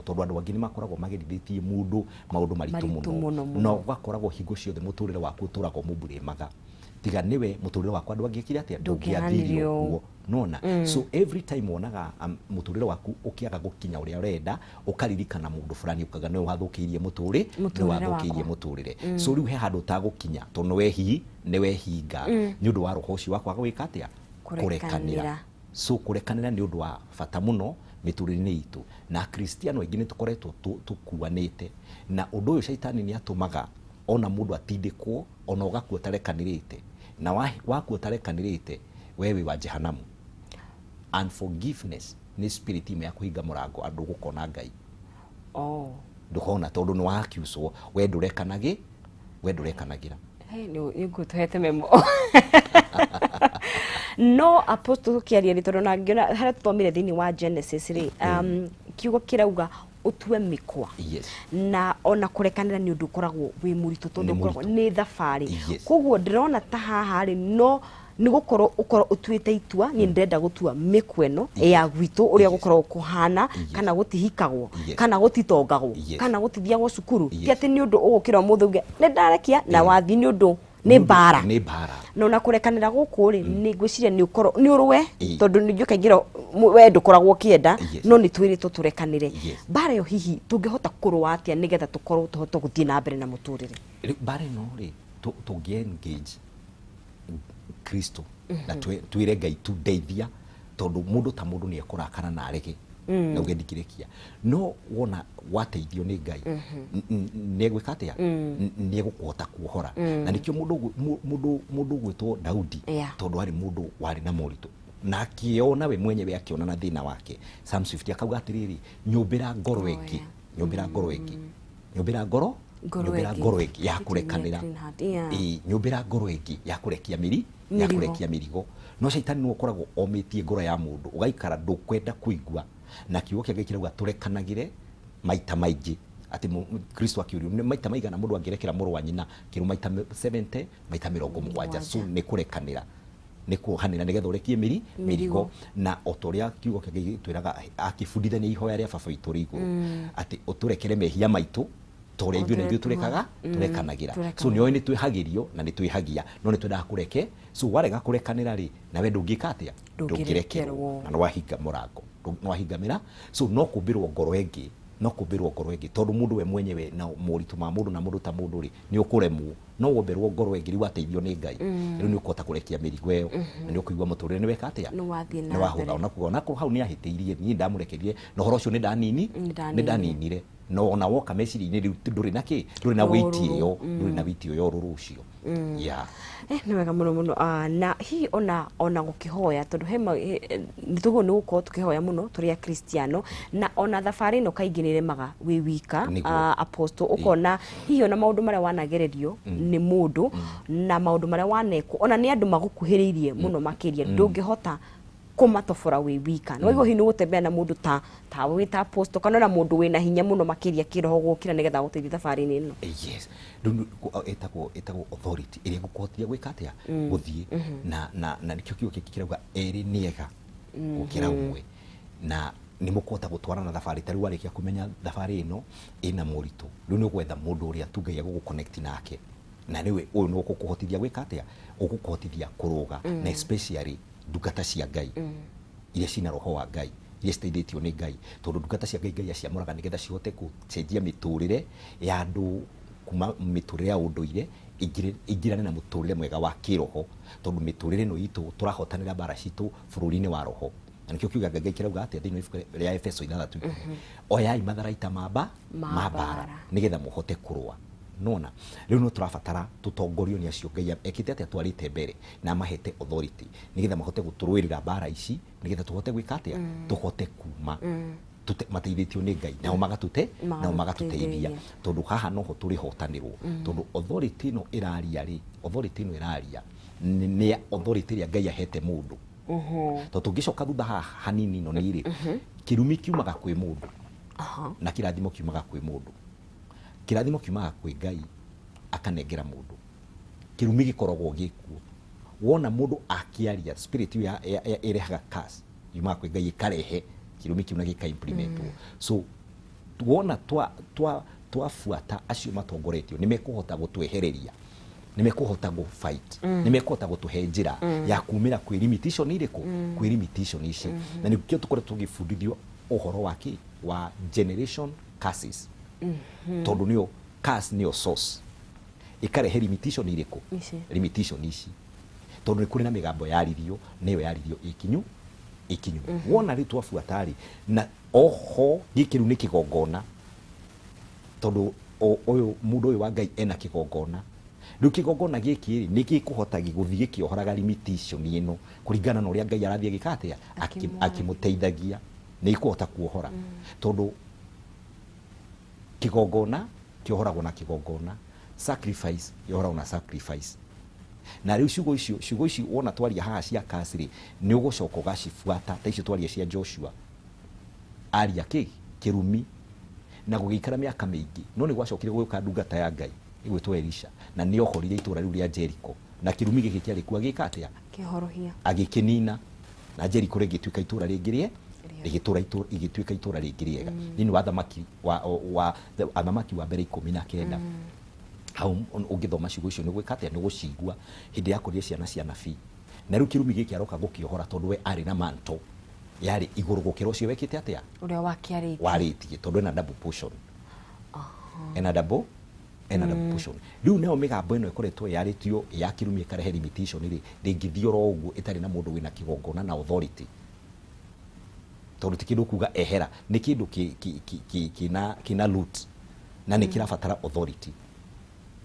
Speaker 1: tondũ andũ angĩ nĩ makoragwo magerithĩtie mũndũ maũndũ maritũ mũno, na ũgakoragwo hingo ciothe mũtũrĩre waku ũtũraga ũmũmburĩmaga, tiga nĩwe mũtũrĩre wakwa andũ angĩkire atĩa, ndũngĩathirie ũguo nona. So every time wonaga mũtũrĩre waku ũkĩaga gũkinya ũrĩa ũrenda, ũkaririkana mũndũ fulani, ũkaga nĩwe wathũkĩirie mũtũrĩre, nĩwe wathũkĩirie mũtũrĩre. So rĩu he handũ ũtagũkinya tondũ nĩ wehinga nĩ ũndũ wa roho ũcio wa kwaga gwĩka atĩa, kũrekanĩra. So kũrekanĩra nĩ ũndũ wa bata mũno mĩtũrĩre-inĩ itũ, na akristiano aingĩ nĩ tũkoretwo tũkuanĩte na ũndũ ũyũ. Caitani nĩ atũmaga ona mũndũ atindĩkwo, ona ũgakua ũtarekanĩrĩte, na wakua ũtarekanĩrĩte we wĩ wa jehanamu. Unforgiveness nĩ spirit imwe ya kũhinga mũrango andũ gũkona Ngai. Ndũkona tondũ nĩ wakiucwo, we ndũrekanagĩ, we ndũrekanagĩra.
Speaker 2: Nĩ ngũtũhete memo. No Apostle, tũkĩaria rĩ, tondũ na ngĩona harĩa tũthomire thĩinĩ wa Genesis rĩ, kiugo kĩrauga ũtue mĩkwa. Na ona kũrekanĩra nĩ ũndũ ũkoragwo wĩ mũritũ, tondũ ũkoragwo nĩ thabarĩ. Koguo ndĩrona ta haha rĩ, no nĩ gũkorwo ũkorwo ũtuĩte itua, niĩ ndĩrenda gũtua mĩkwa ĩno ya gwitũ ũrĩa gũkoragwo kũhana, kana gũtihikagwo, kana gũtitongagwo, kana gũtithiagwo cukuru. Ti atĩ nĩ ũndũ ũgũkĩra ũmũthĩ uge nĩ ndarekia na wathiĩ, nĩ ũndũ nĩ mbara. No na kũrekanĩra gũkũ rĩ, nĩ ngwĩciria nĩ ũkorwo nĩ ũrũe, tondũ nĩ njũĩ kaingĩ we ndũkoragwo ũkĩenda, no nĩ twĩrĩtwo tũrekanĩre. Mbara ĩyo hihi tũngĩhota kũrũa atĩa nĩgetha tũkorwo tũhote gũthiĩ na mbere na mũtũrĩre?
Speaker 1: Rĩu mbara ĩno rĩ, tũngĩ engage Kristo na twĩre Ngai tu ndeithia, tondũ mũndũ ta mũndũ nĩ ekũrakara na arege na uge ndingĩrekia, no wona wateithio nĩ Ngai nĩ egwĩka atĩa, nĩ egũkũhota kuohora. Na nĩkĩo mũndũ ũgwĩtwo Daudi, tondũ arĩ mũndũ warĩ na moritũ, Na akĩona we mwenyewe akĩona na thĩna wake. Psalms 50 akauga atĩrĩrĩ, nyũmbĩra ngoro ĩngĩ, nyũmbĩra ngoro ĩngĩ, nyũmbĩra ngoro, nyũmbĩra ngoro ĩngĩ ya kũrekanĩra. Ĩĩ, nyũmbĩra ngoro ĩngĩ ya kũrekia mĩri, ya kũrekia mĩrigo. No caitani nĩwe ũkoragwo omĩtie ngoro ya mũndũ, ũgaikara ndũkwenda kũigua. Na kiugo kĩa Ngai kĩrauga tũrekanagĩre maita maingĩ. Atĩ Kristo akĩũrio nĩ maita maigana mũndũ angĩrekera mũrũ wa nyina, kĩrũ maita 70, maita 70. So nĩ kũrekanĩra, nĩ kuohanĩra nĩgetha ũrekie mĩrigo. Na o ta ũrĩa kiugo kĩa Ngai gĩtwĩraga akĩbundithania ihoya rĩa Baba witũ ũrĩ igũrũ, atĩ ũtũrekere mehia maitũ ta ũrĩa ithuĩ na ithuĩ tũrekaga, tũrekanagĩra. So nĩ oĩ nĩ twĩhagĩrio na nĩ twĩhagia, no nĩ twendaga kũreke. So warega kũrekanĩra rĩ, nawe ndũngĩka atĩa? Ndũngĩrekerwo. Na nĩ wahinga mũrango, nĩ wahinga mĩra. So no kũmbĩrwo ngoro ĩngĩ, no kũmbĩrwo ngoro ĩngĩ, tondũ mũndũ we mwenyewe na moritũ ma mũndũ na mũndũ ta mũndũ rĩ, nĩ ũkũremwo. No womberwo ngoro ĩngĩ rĩu wateithio nĩ Ngai, rĩu nĩ ũkũhota kũrekia mĩrigo ĩyo, na nĩ ũkũigua mũtũrĩre nĩ weka atĩa?
Speaker 2: Nĩ
Speaker 1: wahũtha. Ona kuga ona hau nĩ ahĩtĩirie, niĩ ndamũrekerie, na ũhoro ũcio nĩ ndaninire. No ona woka meciria-inĩ rĩu ndũrĩ na kĩ? Ndũrĩ na wĩiti ĩyo, ndũrĩ na wĩiti ĩyo ũrũrũ ũcio. Yeah.
Speaker 2: Nĩ wega mũno mũno. Na hihi ona gũkĩhoya, tondũ he nĩ tũguo nĩ gũkorwo tũkĩhoya mũno tũrĩ Akristiano, na ona thabarĩ ĩno kaingĩ nĩ ĩremaga wĩ wika, apostle, ũkona hihi ona maũndũ marĩa wanagererio nĩ mũndũ na maũndũ marĩa wanekwo ona nĩ andũ magũkuhĩrĩirie mũno makĩria, ndũngĩhota kũmatobora wĩ wika. No hihi nĩ gũtembea na mũndũ ta wĩ ta apostle, kana na mũndũ wĩna hinya mũno makĩria kĩroho gũkĩra nĩgetha agũteithie thabarĩ-inĩ ĩno.
Speaker 1: Yes. Rĩu ĩtagwo authority ĩrĩa ĩgũkũhotithia gwĩka atĩa? Gũthiĩ. Na nĩkĩo kiugo gĩkĩ kĩrauga erĩ nĩ ega gũkĩra ũmwe. Na nĩ mũkũhota gũtwarana thabarĩ. Ta rĩu warĩkia kũmenya thabarĩ ĩno ĩna moritũ, rĩu nĩ ũgwetha mũndũ ũrĩa tu Ngai agũgũ-connect nake, na nĩwe ũyũ nĩ ũgũkũhotithia gwĩka atĩa? Ũgũkũhotithia kũrũga, na especially ndungata cia Ngai iria cina roho wa Ngai, iria citeithĩtio nĩ Ngai, tondũ ndungata cia Ngai Ngai aciamũraga nĩgetha cihote gũcenjia mĩtũrĩre ya andũ kuma mĩtũrĩre ya ũndũire ingĩrane na mũtũrĩre mwega wa kĩroho, tondũ mĩtũrĩre ĩno itũ tũrahotanĩra mbara citũ bũrũri-inĩ wa roho. Na nĩkĩo kiugo kĩa Ngai kĩrauga atĩa thĩinĩ wa ibuku rĩa Efeso 6, oyai matharaita ma mbara nĩgetha mũhote kũrũa. Nona rĩu no tũrabatara tũtongorio nĩ acio Ngai ekĩte atĩa twarĩte mbere na mahete authority nĩgetha mahote gũtũrũĩrĩra mbara ici, nĩgetha tũhote gwĩka atĩa? Tũhote kuma mateithĩtio nĩ Ngai, nao magatũteithia, tondũ haha noho tũrĩhotanĩrwo. Tondũ authority ĩno ĩraria rĩ, authority ĩno ĩraria nĩ authority ĩrĩa Ngai ahete mũndũ. Tondũ tũngĩcoka thutha haha hanini no nĩ rĩ, kĩrumi kiumaga kwĩ mũndũ na kĩrathimo kiumaga kwĩ mũndũ. Kĩrathimo kiumaga kwĩ Ngai akanengera mũndũ, kĩrumi gĩkoragwo gĩkuo. Wona mũndũ akĩaria, spirit ĩyo ĩrehaga curse yumaga kwĩ Ngai ĩkarehe kĩrumi kĩu na gĩka-implementwo. So wona twabuata acio matongoretio nĩ mekũhota gũtwehereria, nĩ mekũhota gũ fight, nĩ mekũhota gũtũhe njĩra ya kumĩra kwĩ limitation irĩkũ, kwĩ limitation ici. Na nĩkĩo tũkoretwo tũgĩbundithio ũhoro wa kĩ? Wa generation curses. Tondũ nĩyo curse, nĩyo source ĩkarehe limitation irĩkũ, limitation ici. Tondũ nĩ kũrĩ na mĩgambo yaririo, nĩyo yaririo ĩkinyu ĩkinyu. Wona rĩu twabuata rĩ, na oho gĩkĩ rĩu nĩ kĩgongona, tondũ ũyũ mũndũ ũyũ wa Ngai ena kĩgongona. Rĩu kĩgongona gĩkĩ rĩ, nĩ gĩkũhota gũthiĩ gĩkĩohoraga limitation ĩno kũringana na ũrĩa Ngai arathiĩ agĩka atĩa, akĩmũteithagia, nĩ ĩkũhota kuohora. Tondũ kĩgongona kĩohoragwo na kĩgongona, sacrifice yohoragwo na sacrifice. Na rĩu ciugo ici wona twaria haha cia curse rĩ, nĩ ũgũcoka ũgacibuata ta icio twaria cia Joshua. Aria kĩ? Kĩrumi. Na gũgĩikara mĩaka mĩingĩ, no nĩ gwacokire gũgĩũka ndungata ya Ngai ĩgwĩtwo Elisha, na nĩ ohorire itũra rĩu rĩa Jericho, na kĩrumi gĩkĩ kĩarĩ kuo agĩka atĩa?
Speaker 2: Kĩhorohia.
Speaker 1: Agĩkĩnina, na Jericho rĩgĩtuĩka itũra rĩngĩ rĩgĩtuĩka itũra rĩngĩ rĩega. Thĩinĩ wa athamaki wa athamaki wa mbere 19, hau ũngĩthoma ciugo icio nĩ gwĩka atĩa? Nĩ gũcigua hĩndĩ ya kũrĩa ciana cia nabii. Na rĩu kĩrumi gĩkĩ aroka gũkĩohora, tondũ we arĩ na manto yarĩ igũrũ gũkĩra ũcio wekĩte atĩa?
Speaker 2: Ũrĩa wakĩarĩtie.
Speaker 1: Warĩtie, tondũ ena double portion. Ena double portion. Rĩu nayo mĩgambo ĩno ĩkoretwo yarĩtio ya kĩrumi ĩkarehe limitation rĩ, ndĩngĩthiĩ oro ũguo ĩtarĩ na mũndũ wĩna kĩgongona na authority. Tondũ ti kĩndũ kuga ehera, nĩ kĩndũ kĩna root, na nĩ kĩrabatara authority.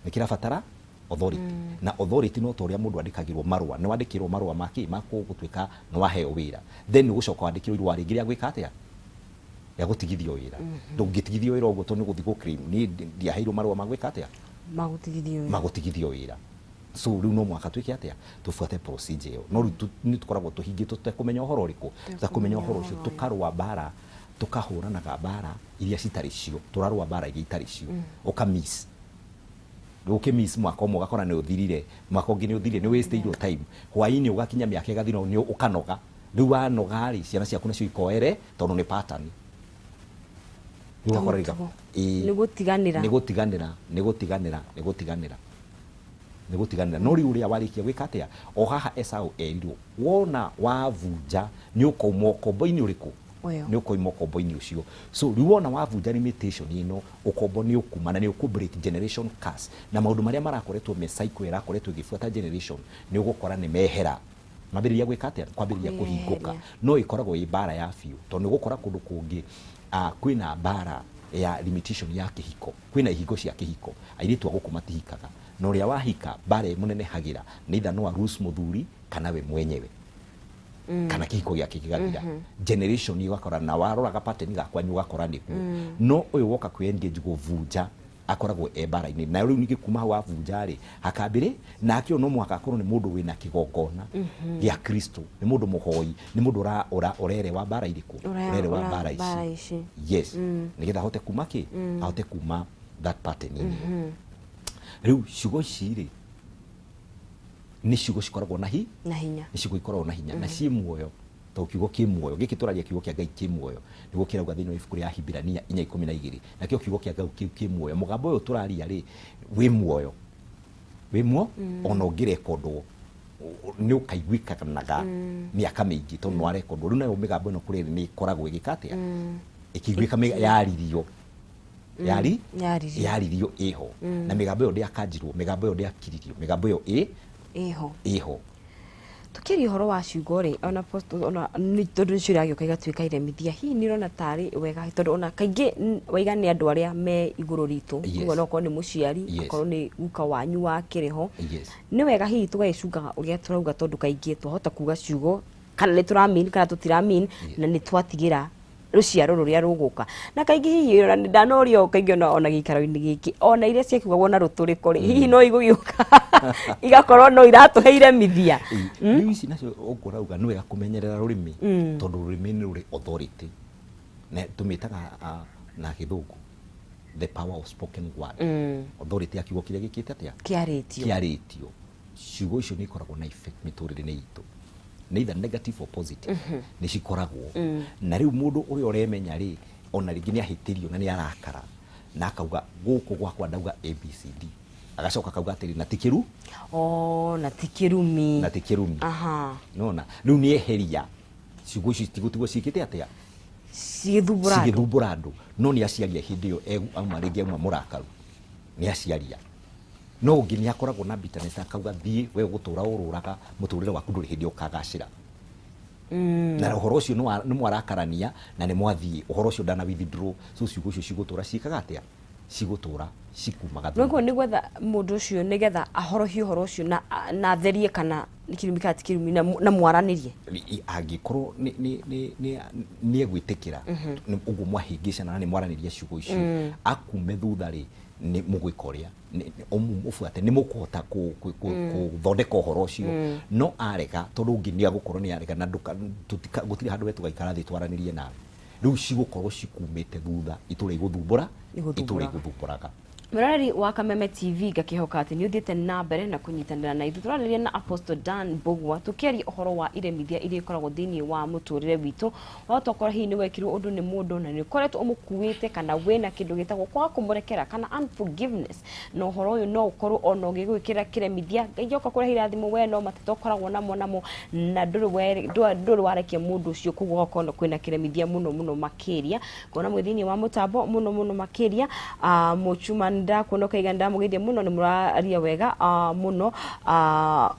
Speaker 1: Nĩ kĩrabatara Authority. Na authority no ta ũrĩa mũndũ andĩkagĩrwo marũa, nĩ wandĩkĩrwo marũa maki ma gũtuĩka nĩ waheo wĩra, then ũgũcoka wandĩkĩrwo irũa rĩngĩ rĩa gwĩka atĩa, rĩa gũtigithio wĩra. Ndũngĩtigithio wĩra ũguo tondũ nĩ gũthiĩ gũ-claim niĩ ndiaheirwo marũa ma gwĩka atĩa, magũtigithio wĩra. So rĩu no mũhaka twĩke atĩa, tũbuate procedure ĩyo. No rĩu nĩ tũkoragwo tũhingĩtwo tũtekũmenya ũhoro ũrĩkũ, tũtekũmenya ũhoro ũcio, tũkarũa mbara, tũkahũranaga mbara iria citarĩ cio, tũrarũa mbara iria itarĩ cio, ũka miss ũkĩ miss mwaka ũmwe ũgakora nĩ ũthirire, mwaka ũngĩ nĩ ũthirire, nĩ wasteirwo time, hwaĩ-inĩ ũgakinya mĩaka ĩgathira nĩ ũkanoga. Rĩu wanoga rĩ, ciana ciaku nacio ikoere tondũ nĩ pattern. Rĩu ũgakora
Speaker 2: nĩ gũtiganĩra,
Speaker 1: nĩ gũtiganĩra, nĩ gũtiganĩra, nĩ gũtiganĩra, nĩ gũtiganĩra. No rĩu ũrĩa warĩkia gwĩka atĩa, o haha Esau erirwo wona wavunja nĩ ũkauma ũkombo-inĩ ũrĩkũ, nĩ ũkoima ũkombo-inĩ ũcio. So rĩu wona wavunja limitation ĩno, ũkombo nĩ ũkuma na nĩ ũkũ break generation curse, na maũndũ marĩa marakoretwo me cycle ĩrakoretwo ĩgĩbuata generation nĩ ũgũkora nĩ mehera, mambĩrĩria gwĩka atĩa, kwambĩrĩria kũhingũka. No ĩkoragwo ĩ mbara ya biũ tondũ nĩ ũgũkora kũndũ kũngĩ kwĩna mbara ya limitation ya kĩhiko, kwĩna ihingo cia kĩhiko, airĩtu a gũkũ matihikaga, na ũrĩa wahika mbara ĩmũnenehagĩra nĩ either no aruse mũthuri kana we mwenyewe, kana kĩhiko gĩake gĩgathira. Generation ũgakora na waroraga pattern gakwa nĩ ũgakora nĩguo. No ũyũ woka kwĩ engage gũvunja akoragwo e mbara-inĩ. Na rĩu ningĩ kuma hau wavunja rĩ, hakambĩrĩ nake ũyũ no mũhaka akorwo nĩ mũndũ wĩna kĩgongona gĩa Kristo, nĩ mũndũ mũhoi, nĩ mũndũ ũrerewa mbara irĩkũ, ũrerewa mbara ici, yes, nĩgetha ahote kuma kĩ, ahote kuma that pattern. Rĩu ciugo ici rĩ nĩ ciugo cikoragwo na
Speaker 2: hinya,
Speaker 1: nĩ ciugo ikoragwo na hinya na ciĩ muoyo, tondũ kiugo kĩ muoyo gĩkĩ tũraria, kiugo kĩa Ngai kĩ muoyo, nĩguo kĩrauga thĩinĩ wa ibuku rĩa Ahibirania 4:12, nakĩo kiugo kĩa Ngai kĩu kĩ muoyo. Mũgambo ũyũ tũraria rĩ wĩ muoyo, wĩ muo, ona ũngĩrekondwo nĩ ũkaiguĩkanaga mĩaka mĩingĩ tondũ nĩ warekondwo. Rĩu nayo mĩgambo ĩno kũrĩ nĩ ĩkoragwo ĩgĩka atĩa, ĩkĩiguĩka, yaririo, yaririo ĩho, na mĩgambo ĩyo ndĩakanjirwo, mĩgambo ĩyo ndĩakiririo, mĩgambo ĩyo
Speaker 2: ĩho
Speaker 1: ĩho.
Speaker 2: Tukiaria ũhoro wa ciugo rĩ, ona post ona nĩ tondũ nĩcio iragĩũka igatuĩka iremithia, hihi nĩ ũrona tarĩ wega tondũ ona kaingĩ waiga nĩ andũ arĩa me igũrũ ritũ, koguo no okorwo nĩ mũciari, akorwo nĩ guka wanyu wa kĩrĩho, nĩ wega hihi tũgagĩcungaga ũrĩa tũrauga tondũ kaingĩ twahota kuga ciugo kana nĩ tũramean kana tũtiramean, na nĩ twatigĩra rũciaro rũrĩa rũgũka. Na kaingĩ hihi ndanorio kaingĩ ona gĩikaro-inĩ gĩkĩ ona iria ciakiugagwo na rũtũrĩko rĩ, hihi no igũgĩũka igakorwo no iratũhe iremithia.
Speaker 1: Rĩu ici nacio ũguo ũrauga nĩ wega kũmenyerera rũrĩmĩ tondũ rũrĩmĩ nĩ rũrĩ authority, na tũmĩtaga na gĩthũngũ the power of spoken word. Authority ya kiugo kĩrĩa gĩkĩte atĩa, kĩarĩtio. Ciugo icio nĩ ikoragwo na effect mĩtũrĩre-inĩ itũ, neither negative or positive, nĩ cikoragwo. Na rĩu mũndũ ũrĩa ũremenya rĩ, ona rĩngĩ nĩ ahĩtĩrio na nĩ arakara na akauga gũkũ gwakwa ndauga ABCD, agacoka akauga atĩrĩ na ti kĩru,
Speaker 2: na ti kĩrumi,
Speaker 1: na ti kĩrumi. Nona rĩu nĩ eheria ciugo ici citigũtigwo ciĩkĩte atĩa, cigĩthumbũra andũ. No nĩ aciaria hĩndĩ ĩyo auma rĩngĩ auma mũrakaru, nĩ aciaria. No ũngĩ nĩ akoragwo na bitterness akauga thiĩ we ũgũtũra ũrũraga mũtũrĩre waku ndũrĩ hĩndĩ ũkagacĩra. Na ũhoro ũcio nĩ mwarakarania na nĩ mwathiĩ, ũhoro ũcio ndana withdraw. So ciugo icio cigũtũra ciĩkaga atĩa, cigũtũra cikumaga thutha.
Speaker 2: Nĩguo nĩ gwetha mũndũ ũcio nĩgetha ahorohie ũhoro ũcio na atherie kana nĩ kĩrumi kana ti kĩrumi, na mwaranĩrie.
Speaker 1: Angĩkorwo nĩ egwĩtĩkĩra ũguo mwahĩngĩcana na nĩ mwaranĩria ciugo icio, akume thutha rĩ nĩ mũgwĩka ũrĩa ũbuate, nĩ mũkũhota gũthondeka ũhoro ũcio. No arega tondũ ũngĩ nĩ agũkorwo nĩ arega na gũtirĩ handũ we tũgaikara thĩ twaranĩrie nawe, rĩu cigũkorwo cikumĩte thutha, itũra igũthumbũra, itũra igũthumbũraga.
Speaker 2: Mũroreri wa Kameme TV ngakĩhoka atĩ nĩ ũthiĩte na mbere na kũnyitanĩra na ithuĩ. Tũrarĩria na Apostle Dan Mbugua tũkĩaria ũhoro wa iremithia iria ikoragwo thĩinĩ wa mũtũrĩre witũ. Wahota gũkorwo hihi nĩ wekirwo ũndũ nĩ mũndũ na nĩ ũkoretwo ũmũkuĩte kana wĩna kĩndũ gĩtagwo kwaga kũmũrekera kana unforgiveness, na ũhoro ũyũ no ũkorwo ona ũgĩgwĩkĩra kĩremithia. Ngai oka kũrehe irathimo we no mateta ũkoragwo namo namo na ndũrĩ warekia mũndũ ũcio, koguo ũgakorwo kwĩna kĩremithia mũno mũno makĩria. Kuona mwĩ thĩinĩ wa mũtambo mũno mũno makĩria. Mũchuma ndakuona ũkaiga ndamũgeithia mũno, nĩ mũraria wega mũno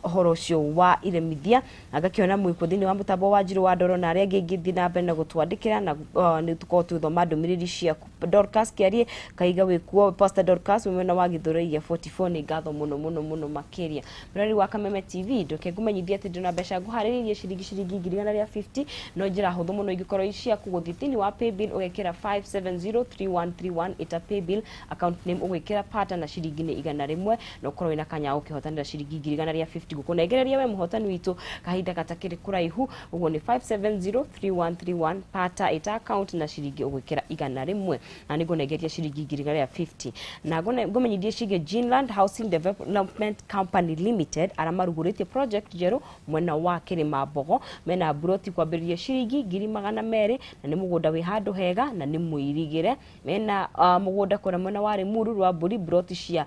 Speaker 2: ũhoro ũcio wa iremithia. Ngakĩona mwĩkuo thĩinĩ wa mũtambo wa Njirũ wa Ndoro na arĩa angĩ ingĩthiĩ na mbere na gũtwandĩkĩra na nĩ tũkorwo tũgĩthoma ndũmĩrĩri ciaku. Dorcas Kiarie Kaiga wĩkuo, Pastor Dorcas wĩ mwena wa Gĩthũrai 44, nĩ ngatho mũno mũno mũno makĩria. Mũrori wa Kameme TV, ndoke ngũmenyithie atĩ ndĩna mbeca ngũharĩrĩirie ciringi 150,000, no njĩra hũthũ mũno ingĩkorwo i ciaku gũthiĩ thĩinĩ wa paybill ũgekĩra 5703131, ĩta paybill, account name ũgwĩkĩra pata na ciringi nĩ 100, na ũkorwo wĩna kanya gũkĩhotanĩra ciringi 150,000 gũkũnengereria we mũhotani witũ kahinda gatakĩrĩ kũraihu. Ũguo nĩ 5703131, pata, ĩta account na ciringi ũgwĩkĩra 100, na nĩngũnengeria ciringi 150,000. Na ngũmenyithie ciĩgiĩ Ginland Housing Development Company Limited, arĩa marugũrĩtie project njerũ mwena wa Kĩrĩma Mbogo. Mena buroti kwambĩrĩria ciringi 200,000, na nĩ mũgũnda wĩ handũ hega na nĩ mũirigĩre. Mena mũgũnda kũrĩa mwena wa Limuru rwa Mbũri, buroti cia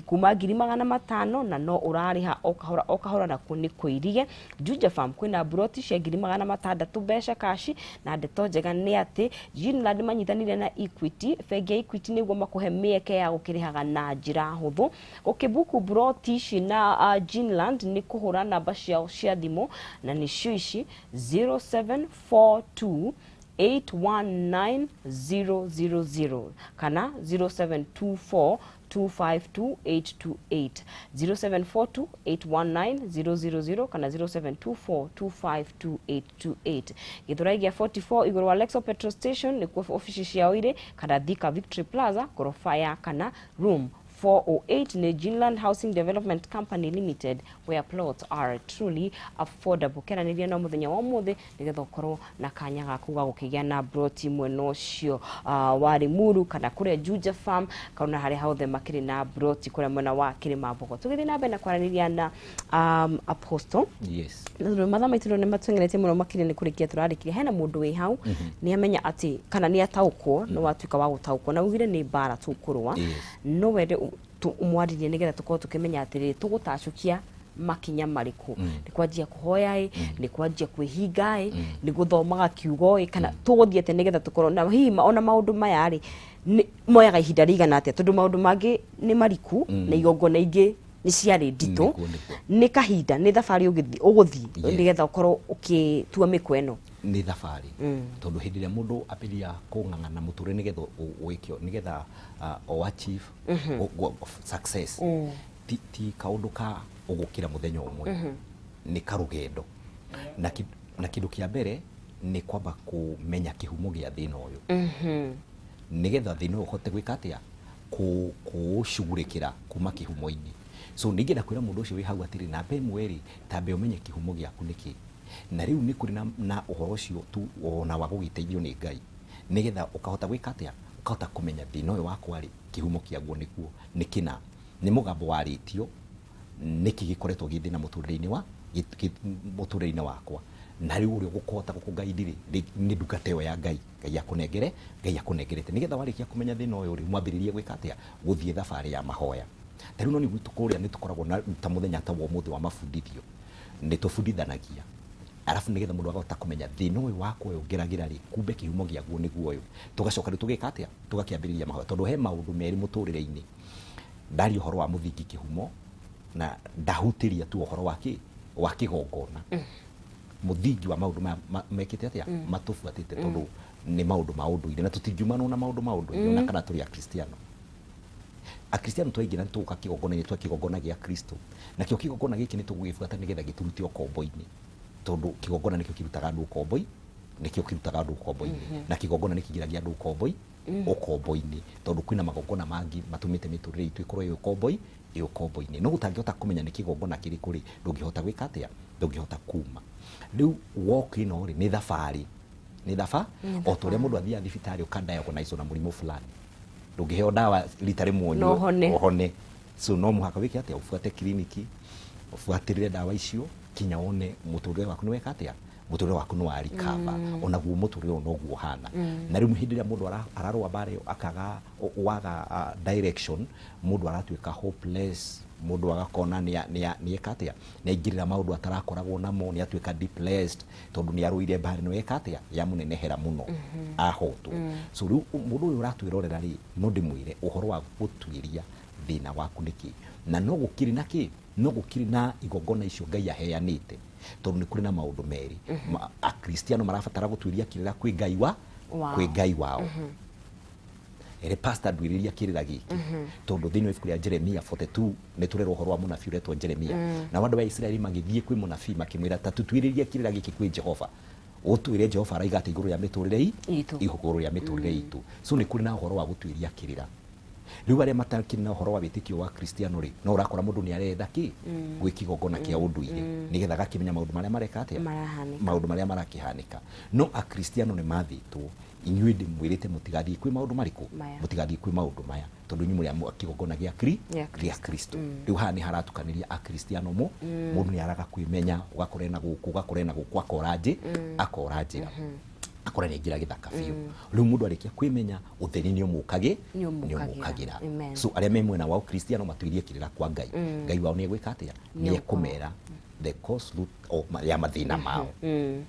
Speaker 2: kuma 500,000, na no ũrarĩha o kahora o kahora, na nĩ kũirige. Juja Farm kwĩna buroti cia 600,000 mbeca kaci, na ndeto njega nĩ atĩ Ginland manyitanire na Equity, bengi ya Equity, nĩguo makũhe mĩeke ya gũkĩrĩhaga na njĩra hũthũ. Ũkĩbuku buroti ici na Ginland nĩ kũhũra namba ciao cia thimũ, na nĩcio ici: 0742 819000 kana 0724 252828, 0742 819000 kana 0724 252828. Gĩthũrai gĩa 44, igũrũ wa Lexo petrol station, nĩkuo obici ciao irĩ, kana Thika Victory Plaza, ngoroba ya kana, room 408. Nĩ Ginland Housing Development Company Limited, where plots are truly affordable. Keranĩria no mũthenya wa ũmũthĩ nĩgetha ũkorwo na kanya gaku ga gũkĩgĩa na broti mwena ũcio wa Limuru, kana kũrĩa Juja Farm, kana harĩa hothe makĩrĩ na broti kũrĩa mwena wa Kĩrĩma Mbogo. Tũgĩthiĩ na mbere na kwaranĩria na Apostle.
Speaker 1: Yes.
Speaker 2: Na tondũ mathaa maitũ nĩ matwengeretie mũno makĩria, nĩ kũrĩkia tũrarĩkirie, hena mũndũ wĩ hau nĩ amenya atĩ kana nĩ ataũkwo, nĩ watuĩka wa gũtaũkwo na ugire nĩ mbara tũkũrũa. No wende ũmwarĩrie nĩgetha tũkorwo tũkĩmenya atĩrĩrĩ, tũgũtacũkia makinya marĩkũ? Nĩ kwanjia kũhoya ĩ, nĩ kwanjia kwĩhinga ĩ, nĩ gũthomaga kiugo ĩ, kana tũgũthiĩ atĩa nĩgetha tũkorwo na hihi ona maũndũ maya rĩ, moyaga ihinda rĩigana atĩa? Tondũ maũndũ mangĩ nĩ mariku na igongona ingĩ nĩ ciarĩ nditũ.
Speaker 1: Nĩguo.
Speaker 2: Nĩ kahinda, nĩ thabarĩ ũgĩthiĩ ũgũthiĩ nĩgetha ũkorwo ũkĩtua mĩkwa ĩno?
Speaker 1: Nĩ thabarĩ, tondũ hĩndĩ ĩrĩa mũndũ ambĩrĩria kũng'ang'ana mũtũrĩre nĩgetha wĩke nĩgetha o achieve success, ti kaũndũ ka ũgũkĩra mũthenya ũmwe, nĩ karũgendo. Na kĩndũ kĩa mbere nĩ kwamba kũmenya kĩhumo gĩa thĩna ũyũ, nĩgetha thĩna ũyũ ũhote gwĩka atĩa, kũũcugurĩkĩra kuma kĩhumo-inĩ. So ningĩenda kwĩra mũndũ ũcio wĩ hau atĩrĩ, namba ĩmwe rĩ, tambe ũmenye kĩhumo gĩaku nĩkĩ. Na rĩu nĩ kũrĩ na ũhoro ũcio tu ona wa gũgĩteithio nĩ Ngai, nĩgetha ũkahota gwĩka atĩa, ũkahota kũmenya thĩna ũyũ wakwa rĩ, kĩhumo kĩaguo nĩkuo nĩ kĩna, nĩ mũgambo warĩtio, nĩkĩ gĩkoretwo gĩ thĩna mũtũrĩre-inĩ wa mũtũrĩre-inĩ wakwa. Na rĩu ũrĩa ũgũkũhota gũkũgaidi rĩ, nĩ ndungata ĩyo ya Ngai, Ngai akũnengere, Ngai akũnengerete, nĩgetha warĩkia kũmenya thĩna ũyũ rĩ, mwambĩrĩrie gwĩka atĩa, gũthiĩ thabarĩ ya mahoya. Ta rĩu no nĩ gwitũ kũrĩa nĩ tũkoragwo na ta mũthenya ta wa ũmũthĩ wa mabundithio, nĩ tũbundithanagia, arabu nĩgetha mũndũ akahota kũmenya thĩna ũyũ wakwa ũyũ ngeragĩra rĩ, kumbe kĩhumo gĩaguo nĩguo ũyũ. Tũgacoka rĩu tũgeka atĩa, tũgakĩambĩrĩria mahoya, tondũ he maũndũ merĩ mũtũrĩre-inĩ. Ndaria ũhoro wa mũthingi, kĩhumo, na ndahutĩria tu ũhoro wa kĩ wa kĩgongona. Mũthingi wa maũndũ maya mekĩte atĩa, matũbuatĩte, tondũ nĩ maũndũ ma ũndũire, na tũtingiumanwo na maũndũ ma ũndũire ona kana tũrĩ Akristiano. Akristiano twaingĩra nĩ tũgũka kĩgongona-inĩ twa kĩgongona gĩa Kristo, nakĩo kĩgongona gĩkĩ nĩ tũgũgĩbuata nĩgetha gĩtũrute ũkombo-inĩ, tondũ kĩgongona nĩkĩo kĩrutaga andũ ũkomboi, nĩkĩo kĩrutaga andũ ũkombo-inĩ, na kĩgongona nĩ kĩgiragia andũ ũkombo-inĩ, tondũ kwĩna magongona mangĩ matũmĩte mĩtũrĩre itũ ĩkorwo ĩ ũkombo-inĩ. No ũtangĩhota kũmenya nĩ kĩgongona kĩrĩkũ rĩ, ndũngĩhota gwĩka atĩa, ndũngĩhota kuma. Rĩu walk ĩno rĩ, nĩ thabarĩ, nĩ thaba o ta ũrĩa mũndũ athiaga thibitarĩ ũka na mũrimũ fulani, ndũngĩheo ndawa rita rĩmwe
Speaker 2: No ũhone.
Speaker 1: Ũhone. So no mũhaka wĩke atĩa, ũbuate kiriniki, ũbuatĩrĩre ndawa icio kinya wone mũtũrĩre waku nĩ weka atĩa, mũtũrĩre waku nĩ wa recover. Onaguo mũtũrĩre ũyũ noguo ũhana. Na rĩu hĩndĩ ĩrĩa mũndũ ararũa mbara ĩyo, akaga waga direction, mũndũ aratuĩka hopeless, mũndũ agakona nĩ eka atĩa, nĩ aingĩrĩra maũndũ atarakoragwo namo, nĩ atuĩka depressed, tondũ nĩ arũire mbara ĩno eka atĩa, yamũnenehera mũno, ahotwo. So rĩu mũndũ ũyũ ũratwĩrorera rĩ, no ndĩmwĩre ũhoro wa gũtuĩria thĩna waku nĩkĩ, na no gũkĩrĩ na kĩ, no gũkĩrĩ na igongona icio Ngai aheanĩte, tondũ nĩ kũrĩ na maũndũ merĩ. Akristiano marabatara gũtuĩria kĩrĩra kwĩ Ngai wa
Speaker 2: Wao.
Speaker 1: Kwĩ Ngai wao. Ere pastor ndwĩrĩria kĩrĩra gĩkĩ tondũ thĩinĩ wa ibuku rĩa Jeremia 42 nĩ tũrerwo ũhoro wa mũnabii ũretwo Jeremia na andũ a Isiraeli magĩthiĩ kwĩ mũnabii makĩmwĩra ta tũtuĩrĩrie kĩrĩra gĩkĩ kwĩ Jehova ũtwĩre Jehova araiga atĩ igũrũ rĩa mĩtũrĩre
Speaker 2: Itũ.
Speaker 1: Igũrũ rĩa mĩtũrĩre itũ. So nĩ kũrĩ na ũhoro wa gũtuĩria kĩrĩra. Rĩu arĩa matakĩrĩ na ũhoro wa wĩtĩkio wa Kristiano rĩ, no ũrakora mũndũ nĩ aretha kĩ gwĩ kĩgongona kĩa ũndũire nĩgetha agakĩmenya maũndũ marĩa mareka atĩa, maũndũ marĩa marakĩhanĩka. No akristiano nĩ mathĩtwo, inyuĩ ndĩmwĩrĩte mũtigathiĩ kwĩ maũndũ marĩkũ, mũtigathiĩ kwĩ maũndũ maya tondũ inyuĩ mũrĩ a kĩgongona gĩa Kristo. Rĩu haha nĩ haratukanĩria akristiano mo mũndũ nĩ araga kwĩmenya, ũgakora na gũkũ, ũgakora na gũkũ, akora akora njĩra akora nĩ njĩra gĩthaka biũ. Rĩu mũndũ arĩkia kwĩmenya ũtheri nĩ ũmũkagĩra. So arĩa me mwena wa Kristiano matuirie kĩrĩra kwa Ngai. Ngai wao nĩ egwĩka atĩa? Nĩ ekũmera the cause root ya mathĩna mao,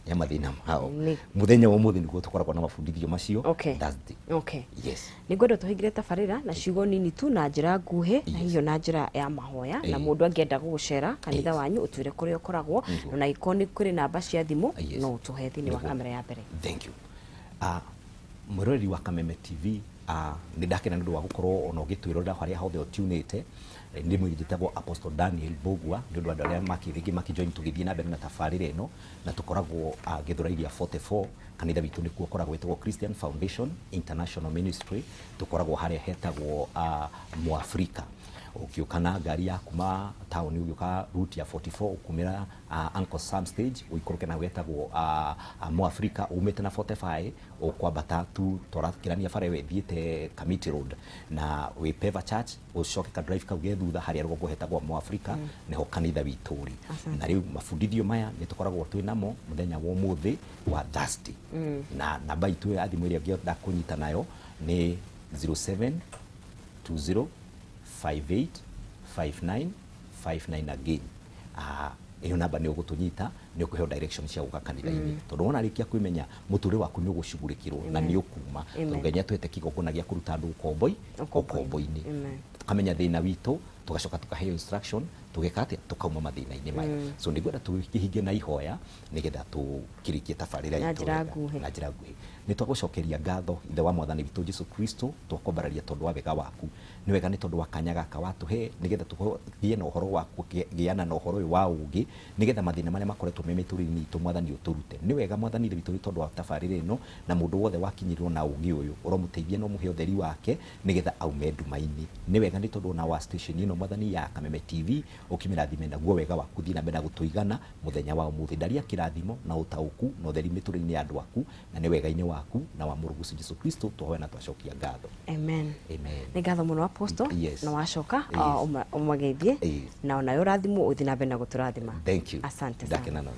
Speaker 1: ya mathĩna mao. Mũthenya wa ũmũthĩ nĩguo tũkoragwo na mabundithio macio. Thursday.
Speaker 2: Okay.
Speaker 1: Yes.
Speaker 2: Nĩngwenda tũhingĩre tabarĩra na ciugo nini tu na njĩra nguhĩ na hiyo na njĩra ya mahoya, na mũndũ angĩenda gũgũcera kanitha wanyu ũtwĩre kũrĩa ũkoragwo, na angĩkorwo nĩ kũrĩ namba cia thimũ no ũtũhe thĩinĩ wa kamera ya mbere.
Speaker 1: Thank you. Mwĩroreri wa Kameme TV, nĩ ndakena nĩ ũndũ wa gũkorwo ona ũgĩtwĩrorera harĩa hothe ũtunĩte. Nĩ mwĩrĩ njĩtagwo Apostle Daniel Mbugua nĩ ũndũ andũ arĩa makĩrĩngĩ makĩjoin tũgĩthiĩ na mbere na tabarĩra ĩno, na tũkoragwo Gĩthũrai 44 kanitha witũ nĩkuo ũkoragwo wĩtagwo Christian Foundation International Ministry. Tũkoragwo harĩa hetagwo Mwafrika. Ũngĩũka na ngari ya kuma taũni ũgĩũka route ya 44 ũkumĩra Uncle Sam stage ũikũrũke na wetagwo Mwafrika umĩte na 45 ũkwambata tu tũrakĩrania bara ĩyo ĩthiĩte Kamiti Road na wĩ Peva Church ũcoke ka drive kau ge thutha harĩa rũgongo hetagwo Mwafrika nĩho kanitha witũ ũrĩ. Na rĩu mabundithio maya nĩ tũkoragwo twĩ namo mũthenya wa ũmũthĩ wa Thursday. Na namba itũ ya thimũ ĩrĩa ũngĩenda kũnyita nayo nĩ 0720 58 59 59 again. Iyo namba nĩ ũgũtũnyita nĩ ũkũheo direction cia gũka kanitha-inĩ tondũ wona arĩkia kwĩmenya mũtũrĩre waku nĩ ũgũcugurĩkĩrwo na nĩ ũkuma tondũ Ngai nĩ atũhete kĩgongona gĩa kũruta andũ ũkombo-inĩ. Tũkamenya thĩna witũ tũgacoka tũkaheo instruction tũgeka atĩa tũkauma mathĩna-inĩ maya. So nĩngwenda tũkĩhinge na ihoya nĩgetha tũkĩrĩkie tabarĩra itũ na njĩra nguhĩ. Nĩ twagũcokeria ngatho Ithe wa Mwathani witũ Jesu Kristo, twakwambararia tondũ wa wega waku. Nĩ wega nĩ tondũ wa kanya gaka watũhe nĩgetha tũgĩe na ũhoro wa kũgĩana na ũhoro ũyũ wa ũũgĩ nĩgetha mathĩna marĩa makoretwo me mĩtũrĩre-inĩ itũ Mwathani ũtũrute. Nĩ wega Mwathani Ithe witũ nĩ tondũ wa tabarĩra ĩno na mũndũ wothe wakinyĩrwo na ũũgĩ ũyũ ũromũteithia na ũmũhe ũtheri wake nĩgetha aume nduma-inĩ. Nĩ wega nĩ tondũ ona wa station ĩno Mwathani ya Kameme TV ũkĩmĩrathime naguo wega waku thiĩ na mbere na gũtũigana mũthenya wa ũmũthĩ. Ndaria kĩrathimo na ũtaũku na ũtheri mĩtũrĩre-inĩ ya andũ aku na nĩ wega-inĩ waku na wa Mũrũguci Jesu Kristo twahoya na twacokia ngatho.
Speaker 2: Amen.
Speaker 1: Amen.
Speaker 2: Nĩ ngatho mũno Apostle.
Speaker 1: Yes.
Speaker 2: Na wacoka ũmageithie na onawe ũrathimwo ũthiĩ na mbere na gũtũrathima.
Speaker 1: Thank you.
Speaker 2: Asante sana.
Speaker 1: Ndakena nawe.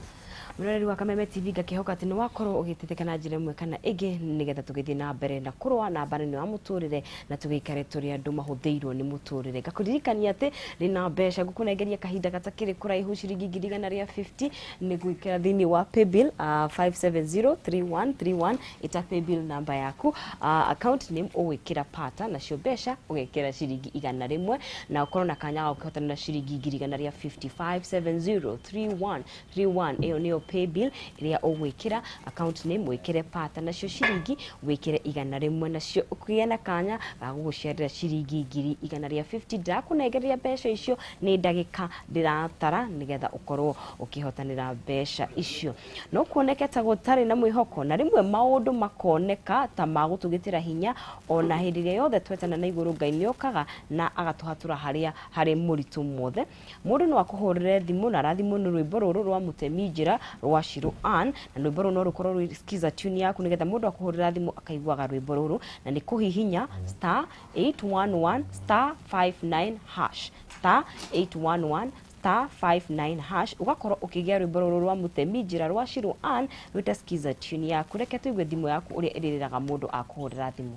Speaker 2: Mũroreri wa Kameme TV ngakĩhoka atĩ nĩ wakorwo ũgĩteithĩka na njĩra ĩmwe kana ĩngĩ nĩgetha tũgĩthiĩ na mbere na kũrũa na mbara ĩno ya mũtũrĩre na tũgĩikare tũrĩ andũ mahũthĩirwo nĩ mũtũrĩre. Ngakũririkania atĩ ndĩna mbeca ngũkũnengeria kahinda gatakĩrĩ kũraihu ciringi 150 nĩ gwĩkĩra thĩinĩ wa paybill 5703131 ĩta paybill namba yaku, account name ũgwĩkĩra pata nacio mbeca ũgekĩra ciringi 100 na ũkorwo na kanya ga gũkĩhotanĩra ciringi 150 5703131 ĩyo nĩyo paybill ĩrĩa ũgwĩkĩra account name wĩkĩre pata nacio ciringi wĩkĩre 100 nacio ũkĩgĩa na kanya ga gũgũciarĩra ciringi 150. Ndakũnengereria mbeca icio nĩ ndagĩka ndĩratara nĩgetha ũkorwo ũkĩhotanĩra mbeca icio. No kuoneke ta gũtarĩ na mwĩhoko na rĩmwe maũndũ makoneka ta magũtũgitĩra hinya ona hĩndĩ ĩrĩa yothe twetana na igũrũ Ngai nĩokaga na agatũhatũra harĩa harĩ mũritũ mothe. Mũndũ no akũhũrĩre thimũ na arathimwo nĩ rwĩmbo rũrũ rwa mũtemi njĩra rwa Shiro Ann na rwĩmbo rũrũ no rũkorwo rwĩ skiza tune yaku nĩgetha mũndũ akũhũrĩra thimũ akaiguaga rwĩmbo rũrũ na nĩ kũhihinya star 811 star 59 hash star 811 star 59 hash ugakorwo ũkĩgĩa rwĩmbo rũrũ rwa mũtemi njĩra rwa Shiro Ann rwĩta skiza tune yaku. Reke tũigue thimũ yaku ũrĩa ĩrĩrĩraga mũndũ akũhũrĩra thimũ.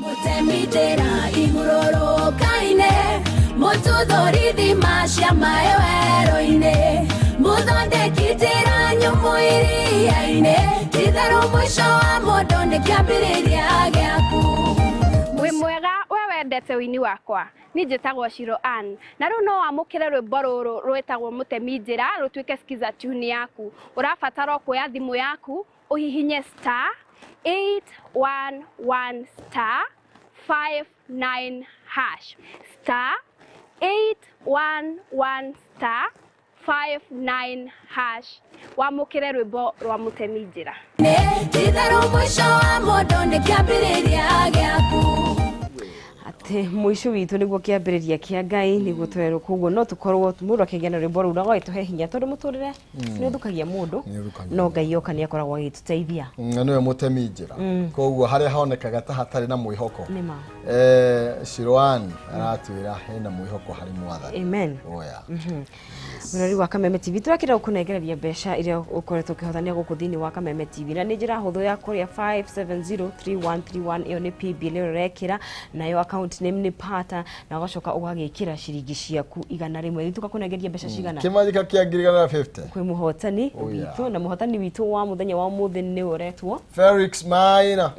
Speaker 4: Mũtemi njĩra ihurũrũka-inĩ mũtuthũri thima cia maĩ werũ-inĩ mũthondeki njĩra nyũmũ iria-inĩ titherũ mũico wa mũndũ nĩ kĩambĩrĩria gĩaku.
Speaker 5: Wĩ mwega we wendete ũini wakwa niĩ njĩtagwo Shiro Ann na rĩu no wamũkĩre rwĩmbo rũrũ rwĩtagwo mũtemi njĩra rũtuĩke skiza tune yaku. Ũrabatara o kuoya thimũ yaku ũhihinye star 811 star 59 hash, star 811 star 59 hash, wamũkĩre rwĩmbo rwa mũtemi njĩra.
Speaker 4: Itherũ mũico wa mũndũ nĩ kĩambĩrĩria gĩaku.
Speaker 2: Atĩ mũico witũ nĩguo kĩambĩrĩria kĩa Ngai, nĩguo twerwo. Koguo no tũkorwo mũndũ akĩgĩa na rwĩmbo rũu na gwagĩtũhe hinya, tondũ mũtũrĩre nĩ ũthũkagia mũndũ.
Speaker 6: Nĩ ũthũkagia.
Speaker 2: No Ngai oka nĩ akoragwo agĩtũteithia.
Speaker 6: Na nĩwe mũtemi njĩra, koguo harĩa honekaga ta hatarĩ na mwĩhoko,
Speaker 2: Nĩ ma.
Speaker 6: Shiroani aratwĩra hena mwĩhoko harĩ Mwathani.
Speaker 2: Amen.
Speaker 6: Oya.
Speaker 2: Mũrori wa Kameme TV, tũrakĩra gũkũnengereria mbeca iria ũkoretwo ũkĩhotania gũkũ thĩinĩ wa Kameme TV, na nĩ njĩra hũthũ ya kũrĩa 5703131. Ĩyo nĩ PB nĩyo ũrekĩra nayo, account name nĩ Pata, na ũgacoka ũgagĩkĩra ciringi ciaku 100. Rĩu tũgakũnengeria mbeca cigana?
Speaker 6: Kĩmanjĩka kĩa 150,000.
Speaker 2: Kwĩ mũhotani
Speaker 6: Oh, yeah.
Speaker 2: witũ, na mũhotani witũ wa mũthenya wa ũmũthĩ nĩ ũretwo
Speaker 6: Felix Maina,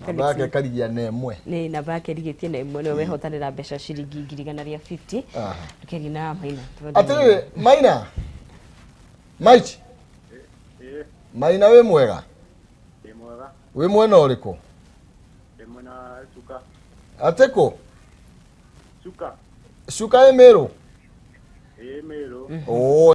Speaker 6: namba yake karigia na 1.
Speaker 2: Nĩ namba yake ĩrigĩtie na 1, nĩwe wehotanĩra mbeca ciringi 150,000.
Speaker 6: Aha.
Speaker 2: Tũkĩaria na Maina.
Speaker 6: Atĩrĩrĩ, Maina Maichi, Maina, wĩ mwega?
Speaker 7: Ndĩ mwega.
Speaker 6: Wĩ mwena ũrĩkũ?
Speaker 7: Ndĩ mwena Cuka.
Speaker 6: Atĩkũ?
Speaker 7: Cuka.
Speaker 6: Cuka ĩ Mĩrũ?
Speaker 7: Ĩ Mĩrũ.
Speaker 6: Ũ.